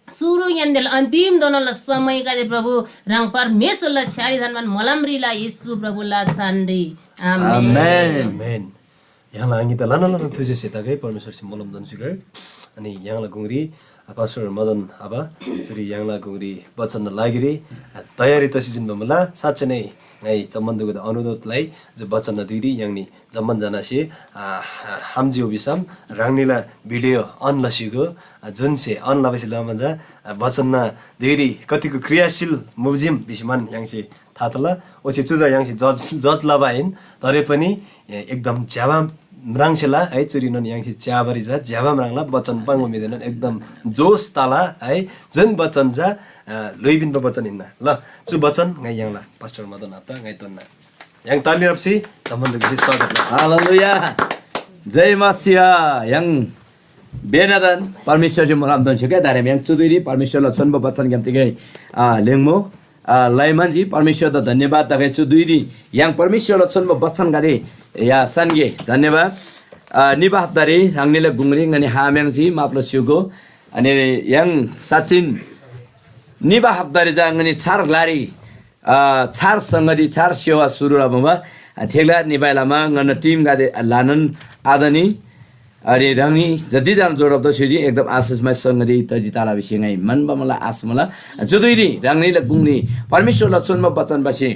सुरु ङ्‌यान्‍देला अन्‍तिम दोनोला समयगदे प्रभु ह्राङ परमेश्‍वरला छ्‌यारी थान्‍बान मोलमरीला येशू प्रभुला छानरी। आमेन। आमेन। आमेन। य्‍हाङला आङिता लना लना थुजेसे तगै परमेश्‍वरसे मोलम दोन स्‍वीकार। अनि य्‍हाङला गुङरी पास्टर मदन आबा चुरी य्‍हाङला गुङरी बचनना लागिरी तयारी तसी जिन्‍बा मुला। साँच्‍चै नै ङाइ जम्‍मान दुगुदा अनुरोध लइ, जो बचनना धुइरी य्‍हाङनी जम्‍मान जनासे, आ, हाम्‍जी भिसम ह्राङनीला भिडियो अन लसीगो, आ, जुनसे अन लबासे लमा चा, आ, बचनना धुइरी कतिको क्रियाशील मुब्‍जीम भिसीमान य्‍हाङसे था तला। ओच्‍छे चु चा य्‍हाङसे जज, जज लबा आहिन, तरै पनि, ए, एकदम ज्‍यबा म्राङ्सेला है, चुरीनोन य्‍हाङसे च्‍याबारी चा ज्‍यबा म्राङ्ला, बचन पाङ्बा म्‍हिदेनोन एकदम जोस तला है, जुन बचन चा, आ, ल्‍हुइ पिन्‍बा बचन हिन्‍ना। ल, चु बचन ङाइ य्‍हाङला पास्टर मदन हप्ता ङाइ तोन्‍ना। य्‍हाङ ताली राप्‍सी जम्‍मान दुगुसे स्वागत लला। हालेलुया। जय मसीह। य्‍हाङ बेनादन परमेश्‍वरसे मोलम दोन स्‍हीगै दारेम य्‍हाङ चुदुइरी परमेश्‍वरला छोन्‍बो बचनग्‍याम तिगै, आ, ल्‍हेङ्मो, आ, लइ म्‍हन्‍जी। परमेश्‍वरदा धन्‍यवाद तगै चुदुइरी य्‍हाङ परमेश्‍वरला छोन्‍बो बचनगदे या सन्‍गे धन्‍यवाद। आ, निबा हप्तारी ह्राङनीला गुङरी ङनी हाम्‍याङ्सी माफ लस्‍युगो। अनि य्‍हाङ साँच्‍चिन निबा हप्तारी चा ङनी छार ग्‍लारी अ, छार संगति, छार सेवा सुरु लबा मुबा। अ, थेग्‍ला निबाइ लमा ङन्‍ना टिमगदे ल्‍हानान आदनी, अनि ह्राङनी जतिजना जोडब त स्‍युजी एकदम आशिषमय संगति तजी ताला भिसी ङाइ म्‍हन्‍बा मुला, आश मुला। जुदुइरी ह्राङनीला गुङरी परमेश्‍वरला चुन्‍बा बचन बसी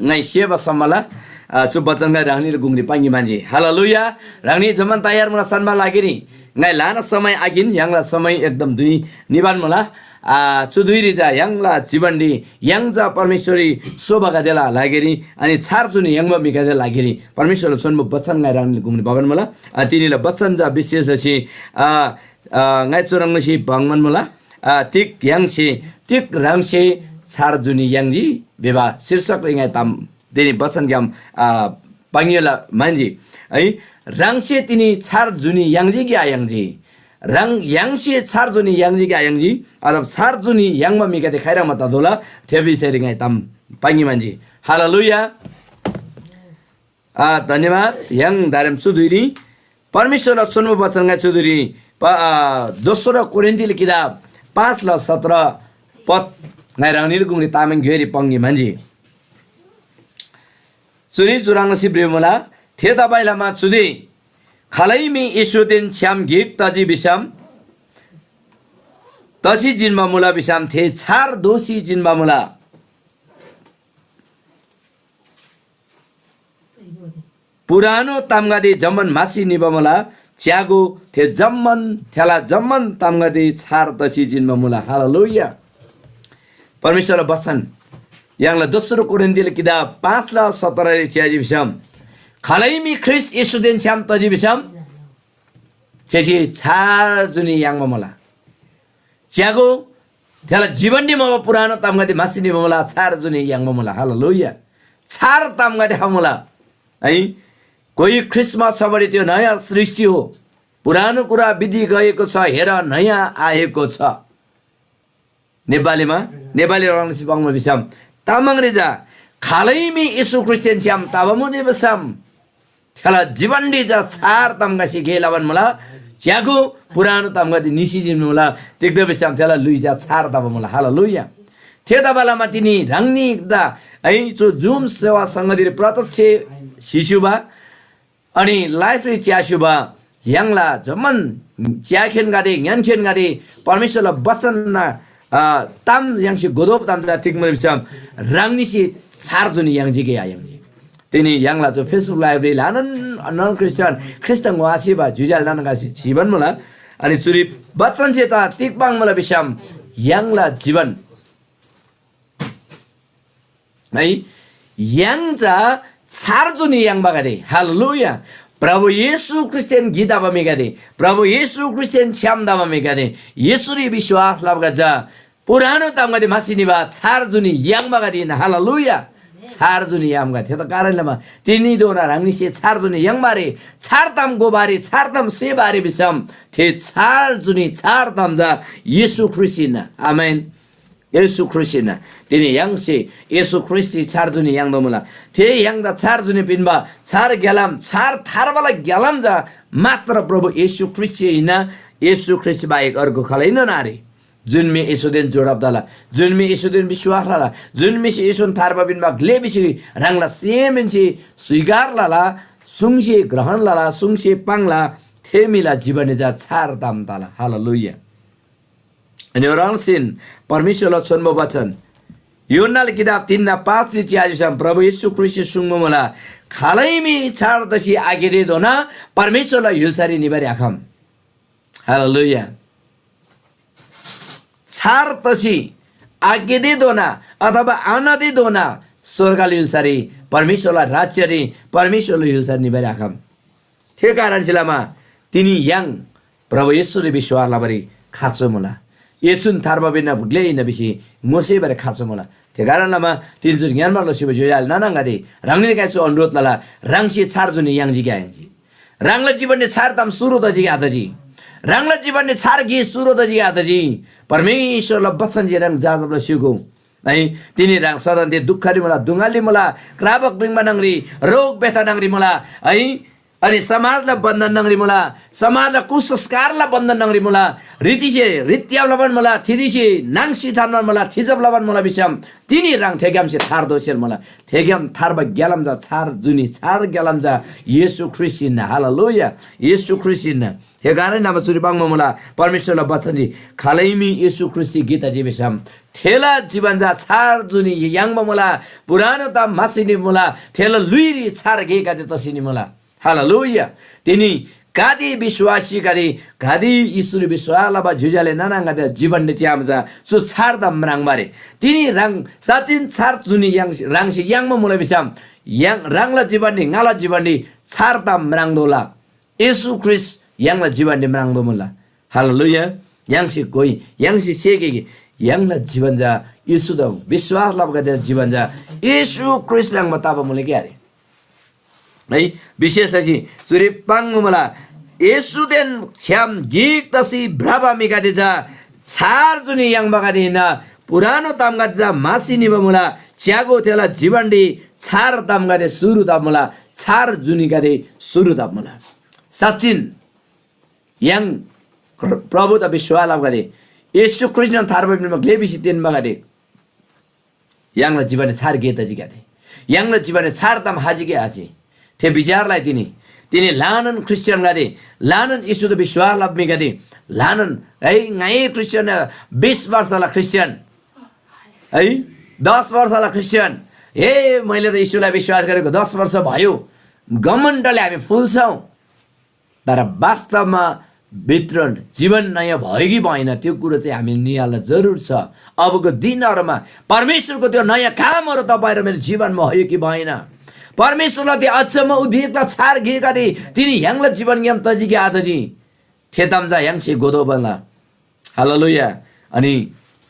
ङाइ सेबा सम्‍मला, अ, चु बचनगै ह्राङनीला गुङरी पाङ्गी म्‍हन्‍जी। हालेलुया। ह्राङनी जम्‍मान तयार मुला सन्‍बा लागिरी। ङाइ ल्‍हाना समय आकिन, य्‍हाङला समय एकदम धुइ निबान मुला। आ, चु धुइरी चा य्‍हाङला जीवनरी य्‍हाङ चा परमेश्‍वररी सोबागदेला लागिरी, अनि छार जुनी याङ्बा म्‍हिगदेला लागिरी परमेश्‍वरला छोन्‍बो बचन ङाइ ह्राङनीला गुङरी भबान मुला। आ, तिनीला बचन चा विशेष लसी, आ, आ, ङाइ चुह्रङ् लसी भङ्‍बान मुला। आ, तिग य्‍हाङसे, तिग ह्राङसे छार जुनी याङ्जी भिबा शीर्षकरी ङाइ ताम तिनी बचनग्‍याम, आ, पाङ्‌योला म्‍हन्‍जी है। ह्राङसे तिनी छार जुनी याङ्जी कि आयाङ्जी? ह्राङ य्‍हाङसे छार जुनी याङ्जी कि आयाङ्जी? अथवा छार जुनी याङ्बा म्‍हिगदे खाइह्रङ्बा ततोःला? थे विषयरी ङाइ ताम पाङ्‌गे म्‍हन्‍जी। हालेलुया। आ, धन्‍यवाद। य्‍हाङ दारेम चु धुइरी परमेश्‍वरला छोन्‍बो बचन ङाइ चु धुइरी प-, आ, दोस्रो कोरिन्‍थीला किताब पाँचला सत्र पद ङाइ ह्राङनीला गुङरी तामाङ ग्‍योइरी पाङ्‌गे म्‍हन्‍जी। चुरी चुह्रङ् लसी भ्रिबा मुला, थेतबासेलमा चुदे खालै म्‍हि येशूदेन छ्‌याम गिक तजी भिसम, तसी जिन्‍बा मुला भिसम थे छार दोःसी जिन्‍बा मुला। पुरानो तामगदे जम्‍मान म्‍हासी निबा मुला, च्‍यागो, थे जम्‍मान, थेला जम्‍मान तामगदे छार तसी जिन्‍बा मुला। हालेलुया। परमेश्‍वरला बचन य्‍हाङला दोस्रो कोरिन्‍थीला किताब पाँचला सत्ररी च्‍याजी भिसम, खालै म्‍हि ख्रीष्‍ट येशूदेन छ्‌याम तजी भिसम, थेसे छार जुनी याङ्बा मुला। च्‍यागो, थेला जीवनरी मुबा पुरानो तामगदे म्‍हासी निबा मुला, छार जुनी याङ्बा मुला। हालेलुया। छार तामगदे खमुला। है, कोही ख्रीष्‍टमा छ भने त्यो नयाँ सृष्टि हो। पुरानो कुरा बिति गएको छ, हेर, नयाँ आएको छ। नेपालीमा, नेपाली ह्रङ्सी पाङ्बा भिसम तामाङरी चा खालै म्‍हि येशू ख्रीष्‍टदेन छ्‌याम तबा मुजी भिसम थेला जीवनरी चा छार तामगदे गे लबान मुला। च्‍यागो, पुरानो तामगदे निसी जिन्‍मुला। तिग्‍दा भिसम थेला ल्‍हुइ चा छार तबा मुला। हालेलुया। थेतबालमा तिनी ह्राङनीदा है चु जुम सेवा संगतिरी प्रत्यक्ष सिस्‍युबा अनि live री च्‍यास्‍युबा य्‍हाङला जम्‍मान च्‍याखेनगदे, ङ्‌यान्‍खेनगदे, परमेश्‍वरला बचनना आ, ताम य्‍हाङसे गोदोब ताम चा तिग मुला भिसम, ह्राङनीसे छार जुनी य्‍हाङ जे गे आयाङ्जी। तिनी य्‍हाङला जो Facebook live री ल्‍हानान non Christian, ख्रीष्‍ट ङोआसेबा ज्‍योज्‍याल नाना ङासे जीवन मुला। अनि चुरी बचनसे ता तिग पाङ्‌मुला भिसम, य्‍हाङला जीवन है, य्‍हाङ चा छार जुनी याङ्बागदे। हालेलुया। प्रभु येशू ख्रीष्‍टदेन गिक तबा म्‍हिगदे, प्रभु येशू ख्रीष्‍टदेन छ्‌याम तबा म्‍हिगदे, येशूरी विश्‍वास लबागदे चा पुरानो तामगदे म्‍हासी निबा छार जुनी याङ्बागदे हिन्‍ना। हालेलुया। छार जुनी याङ्बागदे। थेदा कारण लमा तिनीधोना ह्राङनीसे छार जुनी याङ्बारे, छार ताम गोबारे, छार ताम सेबारे भिसम, थे छार जुनी छार ताम चा येशू ख्रीष्‍ट हिन्‍ना। आमेन। येशू ख्रीष्‍ट हिन्‍ना। तिनी य्‍हाङसे येशू ख्रीष्‍टसे छार जुनी याङ्तोःमुला। थे य्‍हाङदा छार जुनी पिन्‍बा छार ग्‍यालाम, छार थार्बाला ग्‍यालाम चा मात्र प्रभु येशू ख्रीष्‍टसे हिन्‍ना। येशू ख्रीष्‍ट बाहेक अर्गु खालैनोन आरे। जुन म्‍हि येशूदेन जोडब तला, जुन म्‍हि येशूदेन विश्‍वास लला, जुन म्‍हिसे येशून थार्बा पिन्‍बा ग्‍ले भिसी ह्राङला सेमहेन्‍से स्‍वीकार लला, सुङसे ग्रहण लला, सुङसे पाङ्ला, थे म्‍हिला जीवनरी चा छार ताम तला। हालेलुया। अनि ओह्राङसेन परमेश्‍वरला छोन्‍बो बचन यूहन्‍नाला किताब तीनना पाँचरी च्‍याजी भिसम प्रभु येशू ख्रीष्‍टसे सुङ्बा मुला, खालै म्‍हि छार तसी आकेतेधोना परमेश्‍वरला य्‍हुल्‍सारी निबारी आखम। हालेलुया। छार तसी आकेतेधोना अथवा आनतेधोना स्‍वर्गला य्‍हुल्‍सारी, परमेश्‍वरला राज्‍यरी, परमेश्‍वरला य्‍हुल्‍सारी निबारी आखम। थे कारणसे लमा तिनी य्‍हाङ प्रभु येशूरी विश्‍वास लबारी खाँचो मुला। येशून थार्बा पिन्‍ना ग्‍ले हिन्‍ना भिसी ङोसेबारी खाँचो मुला। थे कारण लमा तिनी चुरी ङ्‌यान्‍बार लसी ज्‍योज्‍यो आले नाना आङागदे, ह्राङनीदा चु अनुरोध लला, ह्राङसे छार जुनी याङ्जी क्या याङ्जी? ह्राङला जीवनरी छार ताम सुरु तजी क्या आतजी? ह्राङला जीवनरी छार गे सुरु तजी क्या आतजी? परमेश्‍वरला बचनसे ह्राङ जाँचब लसीगो। है, तिनी ह्राङ सदन थे दुःखरी मुला, दुङाली मुला, क्राबक रिङ्बा न्‍हङरी, रोग बेथा न्‍हङरी मुला, है, अनि समाजला बन्धन न्‍हङरी मुला, समाजला कुसंस्कारला बन्धन न्‍हङरी मुला, रीतिसे रित्‍याब लबान मुला, थितिसे नाङ्सी थान्‍बान मुला, थिजब लबान मुला भिसम, तिनी ह्राङ थेग्‍यामसे थार दोसेल मुला। थेग्‍याम थार्बा ग्‍यालाम चा छार जुनी छार ग्‍यालाम चा येशू ख्रीष्‍ट हिन्‍ना। हालेलुया। येशू ख्रीष्‍ट हिन्‍ना। थे कारण नमा चुरी पाङ्बा मुला, परमेश्‍वरला बचनरी खालै मी येशू ख्रीष्‍टसे गे तजी भिसम, थेला जीवन चा छार जुनी याङ्बा मुला, पुरानो ताम म्‍हासी निमुला, थेला ल्‍हुइरी छार गेगदे तसी निमुला। हालेलुया। तिनी गाते विश्‍वासीगदे, गाते येशूरी विश्‍वास लबा ज्‍योज्‍यो आले नाना आङागदेला जीवनरी च्‍यामा चा चु छार ताम म्राङ्बारे। तिनी ह्राङ साँच्‍चिन छार जुनी याङ्सी, ह्राङसे याङ्बा मुला भिसम, याङ, ह्राङला जीवनरी, ङाला जीवनरी छार ताम म्राङ्तोःला। येशू ख्रीष्‍ट य्‍हाङला जीवनरी म्राङ्तोःमुला। हालेलुया। य्‍हाङसे कोइ, य्‍हाङसे सेके कि य्‍हाङला जीवन चा येशूदा विश्‍वास लबागदेला जीवन चा येशू ख्रीष्‍ट ह्रङ्‌बा तबा मुला कि आरे? है, विशेष लसी चुरी पाङ्बा मुला, येशूदेन छ्‌याम गिक तसी भ्रबा म्‍हिगदे चा छार जुनी याङ्बागदे हिन्‍ना। पुरानो तामगदे चा म्‍हासी निबा मुला, च्‍यागो, थेला जीवनरी छार तामगदे सुरु तबा मुला, छार जुनीगदे सुरु तबा मुला। साँच्‍चिन य्‍हाङ प्र-, प्रभुदा विश्‍वास लबागदे, येशू ख्रीष्‍टन थार्बा पिन्‍बा ग्‍ले भिसी तेन्‍बागदे, य्‍हाङला जीवनरी छार गे तजी ग्‍यादे, य्‍हाङला जीवनरी छार ताम हाजी गे आजी। थे विचारलाई तिनी, तिनी ल्‍हानान ख्रीष्‍टियानगदे, ल्‍हानान येशूदा विश्‍वास लबा म्‍हिगदे, ल्‍हानान, है, ङाइ ख्रीष्‍टियान, बिस वर्षला ख्रीष्‍टियान, है, दस वर्षला ख्रीष्‍टियान, हे, मैले त येशूलाई विश्‍वास गरेको दस वर्ष भयो, घमण्डले हामी फुल्छौँ। तर वास्तवमा भित्र जीवन नयाँ भयो कि भएन, त्यो कुरो चाहिँ हामी निहाल्न जरुर छ। अबको दिनहरूमा परमेश्वरको त्यो नयाँ कामहरू तपाईँ र मेरो जीवनमा भयो कि भएन? परमेश्वरलाई त्यो अचम्म उदेकला छार गेगदे तिनी य्‍हाङला जीवनग्‍याम तजी कि आतजी? थे ताम चा य्‍हाङसे घोतोःबा मुला। हालेलुया। अनि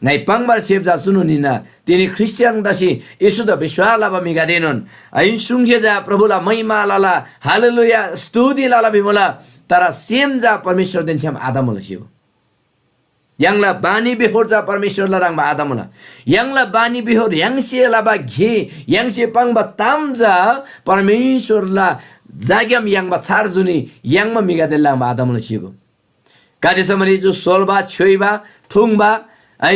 ङाइ पाङ्‌बार छेप चा चुनोन हिन्‍ना, तिनी ख्रीष्‍टियान तसी येशूदा विश्‍वास लबा म्‍हिगदेएनोन, आहिन, सुङसे चा प्रभुला महिमा लला, हालेलुया, स्तुति लला भिमुला, तर सेम चा परमेश्‍वरदेन छ्‌याम आतमुला स्‍य्‍हू। य्‍हाङला बानीबेहोर चा परमेश्‍वरला ह्रङ्‌बा आतमुला। य्‍हाङला बानीबेहोर, य्‍हाङसे लबा गे, य्‍हाङसे पाङ्बा ताम चा परमेश्‍वरला जाग्‍याम याङ्बा छार जुनी याङ्बा म्‍हिगदेला ह्रङ्‌बा आतमुला स्‍य्‍हू। गाते समरी चु सोल्‍बा, छ्‌योइबा, थुङ्बा, है,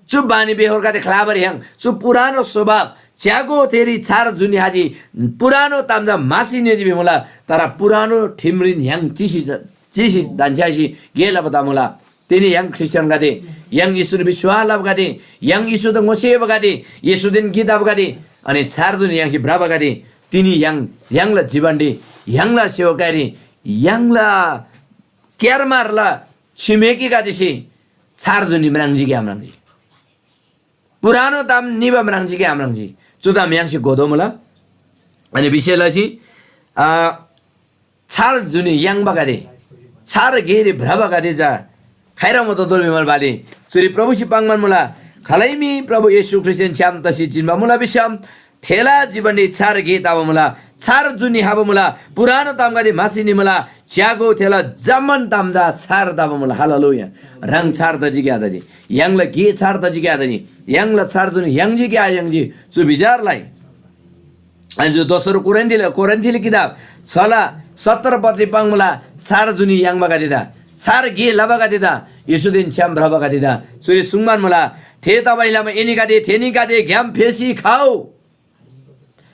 चु बानीबेहोरगदे ख्‍लाबारी य्‍हाङ, चु पुरानो स्वभाव, च्‍यागो थेरी छार जुनी हाजी, पुरानो ताम चा म्‍हासी निजी भिमुला, तर पुरानो ठिमरीन य्‍हाङ चिसी, चिसी धन्‍छ्‌यासी गे लबा तमुला। तिनी य्‍हाङ ख्रीष्‍टियानगदे, य्‍हाङ येशूरी विश्‍वास लबागदे, य्‍हाङ येशूदा ङोसेबागदे, येशूदेन गे तबागदे, अनि छार जुनी य्‍हाङसे भ्रबागदे, तिनी य्‍हाङ य्‍हाङला जीवनरी, य्‍हाङला सेवकाईरी, य्‍हाङला क्‍यारमारला छिमेकीगदेसे छार जुनी म्राङ्जी क्या म्राङ्जी? पुरानो ताम निबा म्राङ्जी क्या म्राङ्जी? चु ताम य्‍हाङसे घोतोमुला। अनि विशेष लसी, आ, छार जुनी याङ्बागदे, छार गेरी भ्रबागदे चा खाइरा मुदा दोल भिमल बाली चुरी प्रभुसे पाङ्‌बान मुला। खालै मी प्रभु येशू ख्रीष्‍टदेन छ्‌याम तसी जिन्‍बा मुला भिसम थेला जीवनरी छार गे तबा मुला, छार जुनी हाबा मुला, पुरानो तामगदे म्‍हासी निमुला, च्‍यागो थेला जम्‍मान ताम चा छार तबा मुला। हालेलुया। ह्राङ छार तजी क्या तजी? य्‍हाङला गे छार तजी क्या तजी? य्‍हाङला छार जुनी याङ्जी क्या याङ्जी? चु विचारलाई अनि जो दोस्रो कोरिन्थीले, कोरिन्थीले किताब छला सत्र पत्री पाङ्मुला छार जुनी याङ्बागदेदा, छार गे लबागदेदा, येशूदेन छ्‌याम भ्रबागदेदा चुरी सुङ्बान मुला, थे तबाइलमा एनीगदे थेनीगदेग्‍याम फेसी खउ,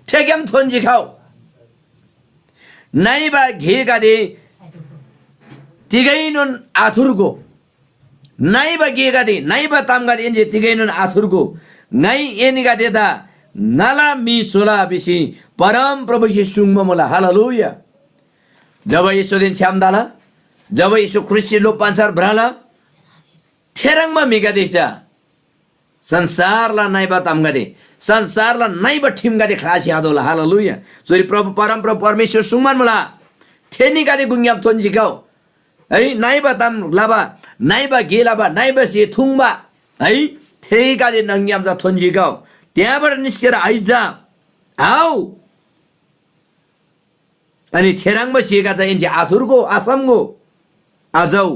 थेग्‍याम थोन्‍जी खउ। नइबा गेगदे तिगैनोन आथुर्गो। नइबा गेगदे, नइबा तामगदे एन्‍से तिगैनोन आथुर्गो। ङाइ एनीगदेदा ङाला म्‍हि स्‍होला भिसी परमप्रभुसे सुङ्बा मुला। हालेलुया। जब येशूदेन छ्‌याम तला, जब येशू ख्रीष्‍टसे लोप्‍बा अन्‍छार भ्रला, थेह्रङ्बा म्‍हिगदे चा संसारला नइबा तामगदे, संसारला नइबा ठिमगदे ख्‍लासी आतोःला। हालेलुया। चुरी प्रभु, परमप्रभु परमेश्‍वर सुङ्बान मुला, थेनीगदे गुङग्‍याम थोन्‍जी खउ। है, नइबा ताम लबा, नइबा गे लबा, नइबा स्‍हे थुङ्बा, है, थेगदे न्‍हङग्‍याम चा थोन्‍जी खउ। त्यहाँबाट निस्केर आइज, आउ। अनि थेह्रङ्बा स्‍हेगदे चा एन्‍से आथुर्गो, आसम्‍गो, आचउ।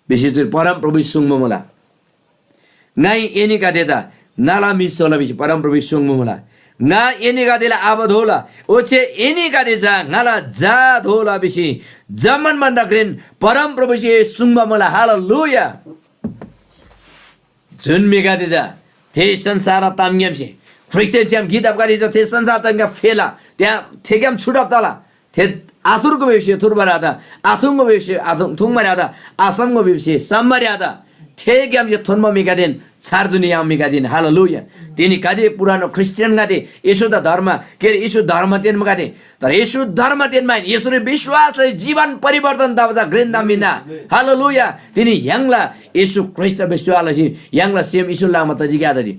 भिसी चुरी परमप्रभुसे सुङ्बा मुला। ङाइ एनीगदेदा ङाला म्‍हि स्‍होला भिसी परमप्रभुसे सुङ्बा मुला। ङा एनीगदेला आबा दोला, ओच्‍छे एनीगदे चा ङाला झा दोला भिसी जम्‍मान भन्‍दा घ्रेन परमप्रभुसे सुङ्बा मुला। हालेलुया। जुन म्‍हिगदे चा थे संसारला तामग्‍यामसे ख्रीष्‍टदेन छ्‌याम गिक तबागदे चा थे संसार तामग्‍याम फेला, त्यहाँ थेग्‍याम छुटब तला। थे आथुर्गो भिबसे थुर्बारी आत, आथुङ्गो भिबसे आथुङ थुङ्बारी आत, आसम्‍गो भिबसे सम्‍बारी आत। थेग्‍यामसे थोन्‍बा म्‍हिगदेन छार जुनी याङ्बा म्‍हिगदेन। हालेलुया। तिनीगदे पुरानो ख्रीष्‍टियानगदे, येशूदा धर्म, के अरे, येशू धर्म तेन्‍बागदे, तर येशू धर्म तेन्‍बा आहिन, येशूरी विश्‍वास लसी जीवन परिवर्तन तबा चा घ्रेन ताम हिन्‍ना। हालेलुया। तिनी य्‍हाङला येशू ख्रीष्‍टदा विश्‍वास लसी य्‍हाङला सेम येशूला लामा तजी क्या तजी?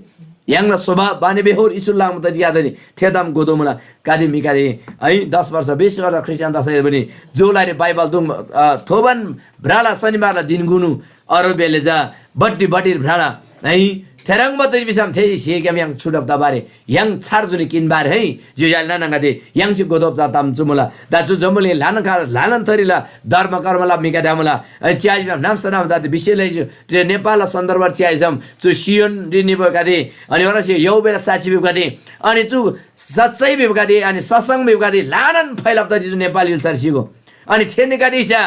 य्‍हाङला स्वभाव बानीबेहोर येशूला लामा तजी क्या तजी? थे ताम गोदो मुला। कति म्‍हिगदे है, दस वर्ष, बिस वर्ष ख्रीष्‍टियान तसै पनि जुलारी बाइबल तुङ, अ, थोबन भ्रला शनिबारला धिन गुनु अरू बेले चा बट्टी बट्टीर भ्रला है। थेह्रङ्बा तजी भिसम थे स्‍हेग्‍याम य्‍हाङ छुटब तबारी य्‍हाङ छार जुनी किन्‍बार है, ज्‍योज्‍यो आले नानागदे, य्‍हाङसे गोदोप चा ताम चु मुला। दा चु जम्‍बुलिङ ल्‍हानान का, ल्‍हानान थरीला धर्म कर्मला म्‍हिगदे मुला। अनि च्‍याजी भिसम नाम्‍सा नाम जाति विषयले जे नेपालला सन्दर्भ च्‍याइसम चु सियोनरी निबोगदे, अनि ओह्रसे यहोवाला साक्षी भिबगदे, अनि चु सच्‍चाइ भिबगदे, अनि सत्सङ्ग भिबगदे ल्‍हानान फैलब तजी चु नेपाल य्‍हुल्‍सारी सिगो। अनि थेनीगदे स्‍या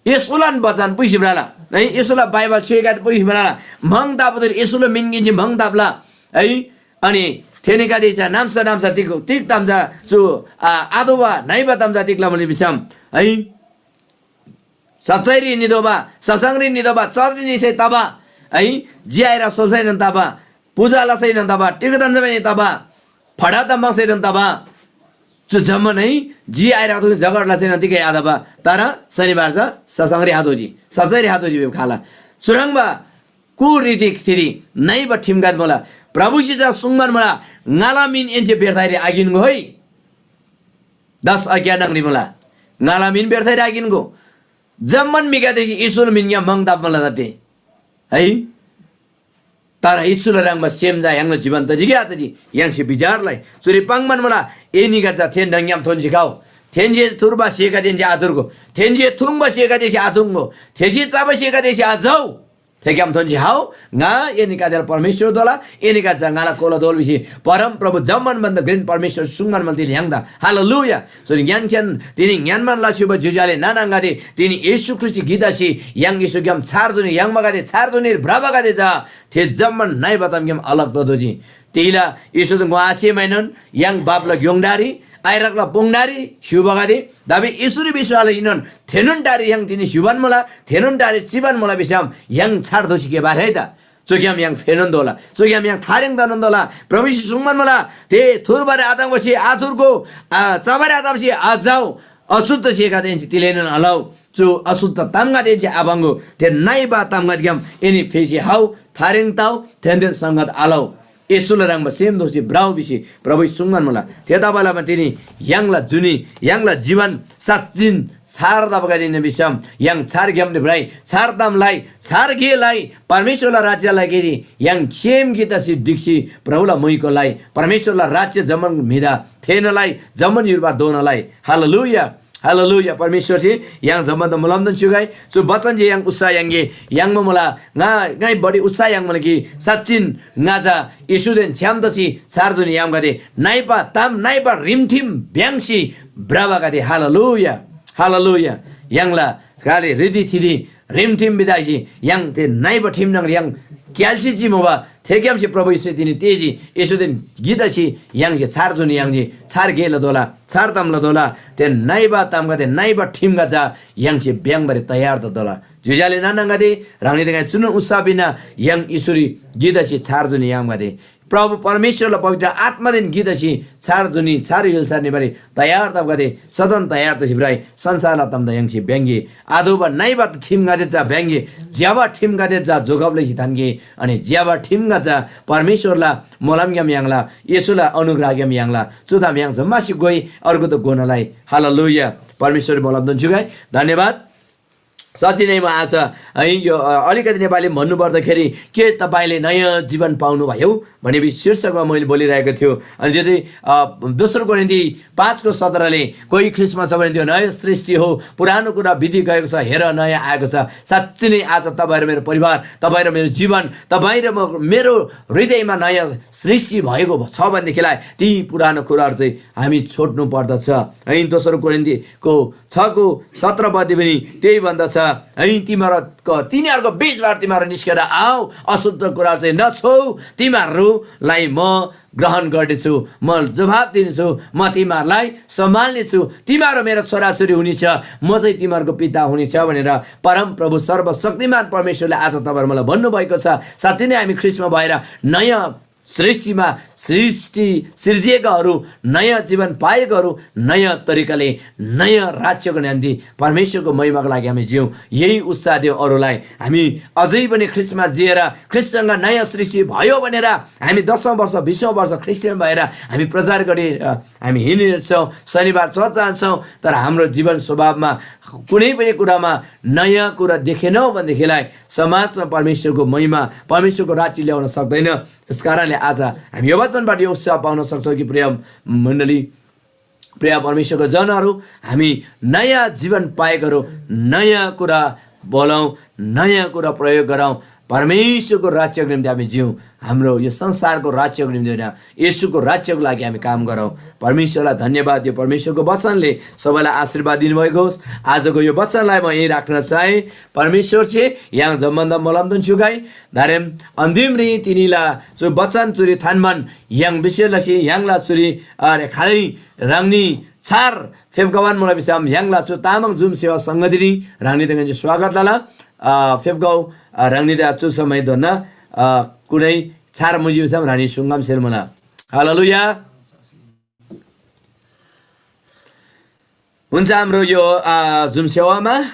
येशूलान बचन पुइसी भ्रला है, येशूला बाइबल छ्‌योइगदे पुइसी भ्रला। म्‍हङ तापतिर येशूला मिन किन्‍सी म्‍हङ ताप्‍ला है। अनि थेनीगदे चा नाम्‍सा नाम्‍सा तिग, तिग ताम चा चु, आ, आतोःबा नइबा ताम चा तिग लमुली भिसम है, सच्‍चाइरी नितोःबा, सत्सङ्गरी नितोःबा, चर्नी निसै तबा है, जियाइरा सोल्‍सैनोन तबा, पूजा लसैनोन तबा, टिकटन जमाइनोन तबा, फडा तम्‍बाङसैनोन तबा, चु जम्‍मान है जी आइराख्‍दो जगत लसैनोन तिगै आतबा, तर शनिबार चा सत्सङ्गरी हातोजी, सच्‍चाइरी हातोजी भिब खाला। चुह्रङ्बा कुरीति थिरी नइबा ठिमगदे मुला। प्रभुसे चा सुङ्बान मुला, ङाला मिन एन्‍से बेर्थाइरी आकिन्‍गो है। दस आज्ञा न्‍हङरी मुला, ङाला मिन बेर्थाइरी आकिन्‍गो। जम्‍मान म्‍हिगदेसे येशूला मिनग्‍याम म्‍हङ ताप्‍बाला जति है। तर येशूला ह्रङ्‌बा सेम चा य्‍हाङला जीवन तजी क्या तजी? य्‍हाङसे विचार लइ। चुरी पाङ्‌बान मुला, एनीगदे चा थेन ह्रङ्‌ग्‍याम थोन्‍सी खउ। थेन्‍से थुर्बा स्‍हेगदेन्‍से आथुर्गो, थेन्‍से थुङ्बा स्‍हेगदेसे आथुङ्‍गो, थेसे चबा स्‍हेगदेसे आचउ। थेग्‍याम थोन्‍सी हाउ, ङा एनीगदेला परमेश्‍वर दोला, एनीगदे चा ङाला कोला दोल भिसी परमप्रभु जम्‍मान भन्‍दा घ्रेन परमेश्‍वर सुङ्बान मुला तिनी य्‍हाङदा। हालेलुया। चुरी ङ्‌यान्‍खेन तिनी ङ्‌यान्‍बान लस्‍युबा ज्‍योज्‍यो आले नाना आङागदे, तिनी येशू ख्रीष्‍टसे गिक तसी य्‍हाङ येशूग्‍याम छार जुनी याङ्बागदे, छार जुनीर भ्रबागदे चा थे जम्‍मान नइबा तामग्‍याम अलग ततोःजी। तिगेला येशूदा ङोआसेमाएनोन य्‍हाङ पापला ग्‍योङडारी आइरकला पोङडारी स्‍युबागदे, दाबी येशूरी विश्‍वास लसीनोन थेनोन डारी य्‍हाङ तिनी स्‍युबान मुला, थेनोन डारी चिबान मुला भिसम य्‍हाङ छार दोसी गेबा रे दा। चुग्‍याम य्‍हाङ फेनोन तोःला, चुग्‍याम य्‍हाङ थारेङ तनोन तोःला। प्रभु येशू सुङ्बान मुला, थे थुर्बारे आताङ्बासे आथुर्गो, आ, चबारे आताङ्बासे आजाउ, अशुद्ध स्‍हेगदेन्‍से तिलेनोन आलउ। चु अशुद्ध तामगदेन्‍से आपाङ्गो, थे नइबा तामगदेग्‍याम एनी फेसी हउ, थारेङ तउ, थेन्‍देन संगत आलउ। येशूला ह्रङ्‌बा सेम दोसी भ्रउ भिसी प्रभुसे सुङ्बान मुला। थेतबालमा तिनी य्‍हाङला जुनी, य्‍हाङला जीवन साँच्‍चिन छार तबागदे हिन्‍ना भिसम य्‍हाङ छार ग्‍यामरी भ्रइ, छार ताम लइ, छार गे लइ, परमेश्‍वरला राज्‍यला गेरी य्‍हाङ सेम गिक तसी ढिक्‍सी प्रभुला मुइको लइ, परमेश्‍वरला राज्‍य जम्‍मान म्‍हिदा थेःना लइ, जम्‍मान य्‍हुलबा दोना लइ। हालेलुया। हालेलुया। परमेश्‍वरसे य्‍हाङ जम्‍मादा मोलमदेन स्‍युगै। चु बचन जे य्‍हाङ उत्साह याङ्गे याङ्बा मुला। ङा ङाइ बढी उत्साह याङ्बा मुला कि साँच्‍चिन ङा चा येशूदेन छ्‌याम तसी छार जुनी यामगदे नइबा ताम नइबा रिमठिम भ्‍याङ्‍सी भ्रबागदे। हालेलुया। हालेलुया। य्‍हाङला गाले रिधि थिधि रिमठिम बिदासी य्‍हाङ थे नइबा ठिम न्‍हङरी य्‍हाङ क्‍याल्‍सी चिमुबा। थेग्‍यामसे प्रभु येशू तिनी तेःजी। येशूदेन गिक तसी य्‍हाङसे छार जुनी याङ्जी, छार गे लतोःला, छार ताम लतोःला। थे नइबा तामगदे, नइबा ठिमगदे चा य्‍हाङसे भ्‍याङ्बारी तयार ततोःला। ज्‍योज्‍यो आले नाना आङागदे, ह्राङनीदा ङाइ चुनोन उत्साह पिन्‍ना, य्‍हाङ येशूरी गिक तसी छार जुनी याङ्बागदे। प्रभु परमेश्‍वरला पवित्र आत्‍मादेन गिक तसी छार जुनी, छार य्‍हुल्‍सा निबारी तयार तबागदे, सदन तयार तसी भ्रइ। संसारला तामदा य्‍हाङसे भ्‍याङ्‍गे। आतोःबा नइबा ठिमगदे चा भ्‍याङ्‍गे। ज्‍यबा ठिमगदे चा जोगब लसी थान्‍गे। अनि ज्‍यबा ठिमगदे चा परमेश्‍वरला मोलमग्‍याम याङ्ला, येशूला अनुग्रहग्‍याम याङ्ला। चु ताम य्‍हाङ जम्‍मासे घोइ, अर्गुदा घोना लइ। हालेलुया। परमेश्‍वररी मोलम दोन स्‍युगै। धन्‍यवाद। साँच्‍ची नै म आज है यो, अ, अलिकति नेपालीमा भन्नुपर्दाखेरि, के तपाईँले नयाँ जीवन पाउनुभयो? भन्ने विषय शीर्षकमा मैले बोलिरहेको थियो। अनि त्यो चाहिँ, अ, दोस्रो कोरिन्थी पाँचको सत्रले, कोही ख्रीष्टमा छ भने त्यो नयाँ सृष्टि हो, पुरानो कुरा बितिगएको छ, हेर नयाँ आएको छ। साँच्‍ची नै आज तपाईँ र मेरो परिवार, तपाईँ र मेरो जीवन, तपाईँ र म, मेरो हृदयमा नयाँ सृष्टि भएको छ भनेदेखिलाई ती पुरानो कुराहरू चाहिँ हामी छोड्नु पर्दछ। है, दोस्रो कोरिन्थीको छको सत्र पदले पनि त्यही भन्दछ है, तिमीहरू, तिनीहरूको बीचबाट तिमीहरू निस्केर आऊ, अशुद्ध कुरा चाहिँ नछोऊ, तिमीहरूलाई म ग्रहण गर्नेछु, म जवाफ दिनेछु, म तिमीहरूलाई सम्हाल्नेछु, तिमीहरू मेरो छोराछोरी हुनेछ, म चाहिँ तिमीहरूको पिता हुनेछ भनेर परमप्रभु सर्वशक्तिमान परमेश्वरले आज तपाईँहरू मलाई भन्नुभएको छ। साँच्चै नै हामी ख्रीष्टमा भएर नयाँ सृष्टिमा, सृष्टि सिर्जिएकाहरू, नयाँ जीवन पाएकाहरू, नयाँ तरिकाले नयाँ राज्यको निम्ति परमेश्वरको महिमाको लागि हामी जियौँ। यही उत्साह दियो अरूलाई। हामी अझै पनि ख्रीष्टमा जिएर ख्रीष्टसँग नयाँ सृष्टि भयो भनेर हामी दसौँ वर्ष, बिसौँ वर्ष ख्रीष्टियन भएर हामी प्रचार गरी, अ, हामी हिँडिरहेछौँ, शनिबार चर्च जान्छौँ, तर हाम्रो जीवन स्वभावमा कुनै पनि कुरामा नयाँ कुरा देखेनौँ भनेदेखिलाई समाजमा परमेश्वरको महिमा, परमेश्वरको राज्य ल्याउन सक्दैन। त्यस कारणले आज हामी यो वचनबाट यो उत्साह पाउन सक्छौँ कि प्रिय मण्डली, प्रिय परमेश्वरको जनहरू, हामी नयाँ जीवन पाएकाहरू, नयाँ कुरा बोलौँ, नयाँ कुरा प्रयोग गरौँ। परमेश्वरको राज्यको निम्ति हामी जिउँ। हाम्रो यो संसारको राज्यको निम्ति होइन, येशूको राज्यको लागि हामी काम गरौँ। परमेश्वरलाई धन्यवाद, यो परमेश्वरको वचनले सबैलाई आशीर्वाद दिनुभएको होस्। आजको यो वचनलाई म यहीँ राख्न चाहे। परमेश्वर छे य्‍हाङ जम्‍बन्‍दा मोलमदोन छ्‌युगै, दारेम अन्तिम री तिनीला चु वचन चुरी थान्‍बान य्‍हाङ विशेष लसी य्‍हाङला चुरी, अरे, खालै ह्राङनी छार फेप्‍खबान मुला भिसम य्‍हाङला चु तामाङ जुम सेवा संगतिरी ह्राङनीदा ङन्‍से स्वागत लला। अ, फेप्‍खउ, अ, ह्राङनीदा चु समय धोन्‍ना, अ, कुनै छार मुजी भिसम ह्राङनी सुङगम सेल मुला। हालेलुया। हुन्छ, हाम्रो यो, अ, जुम सेवामा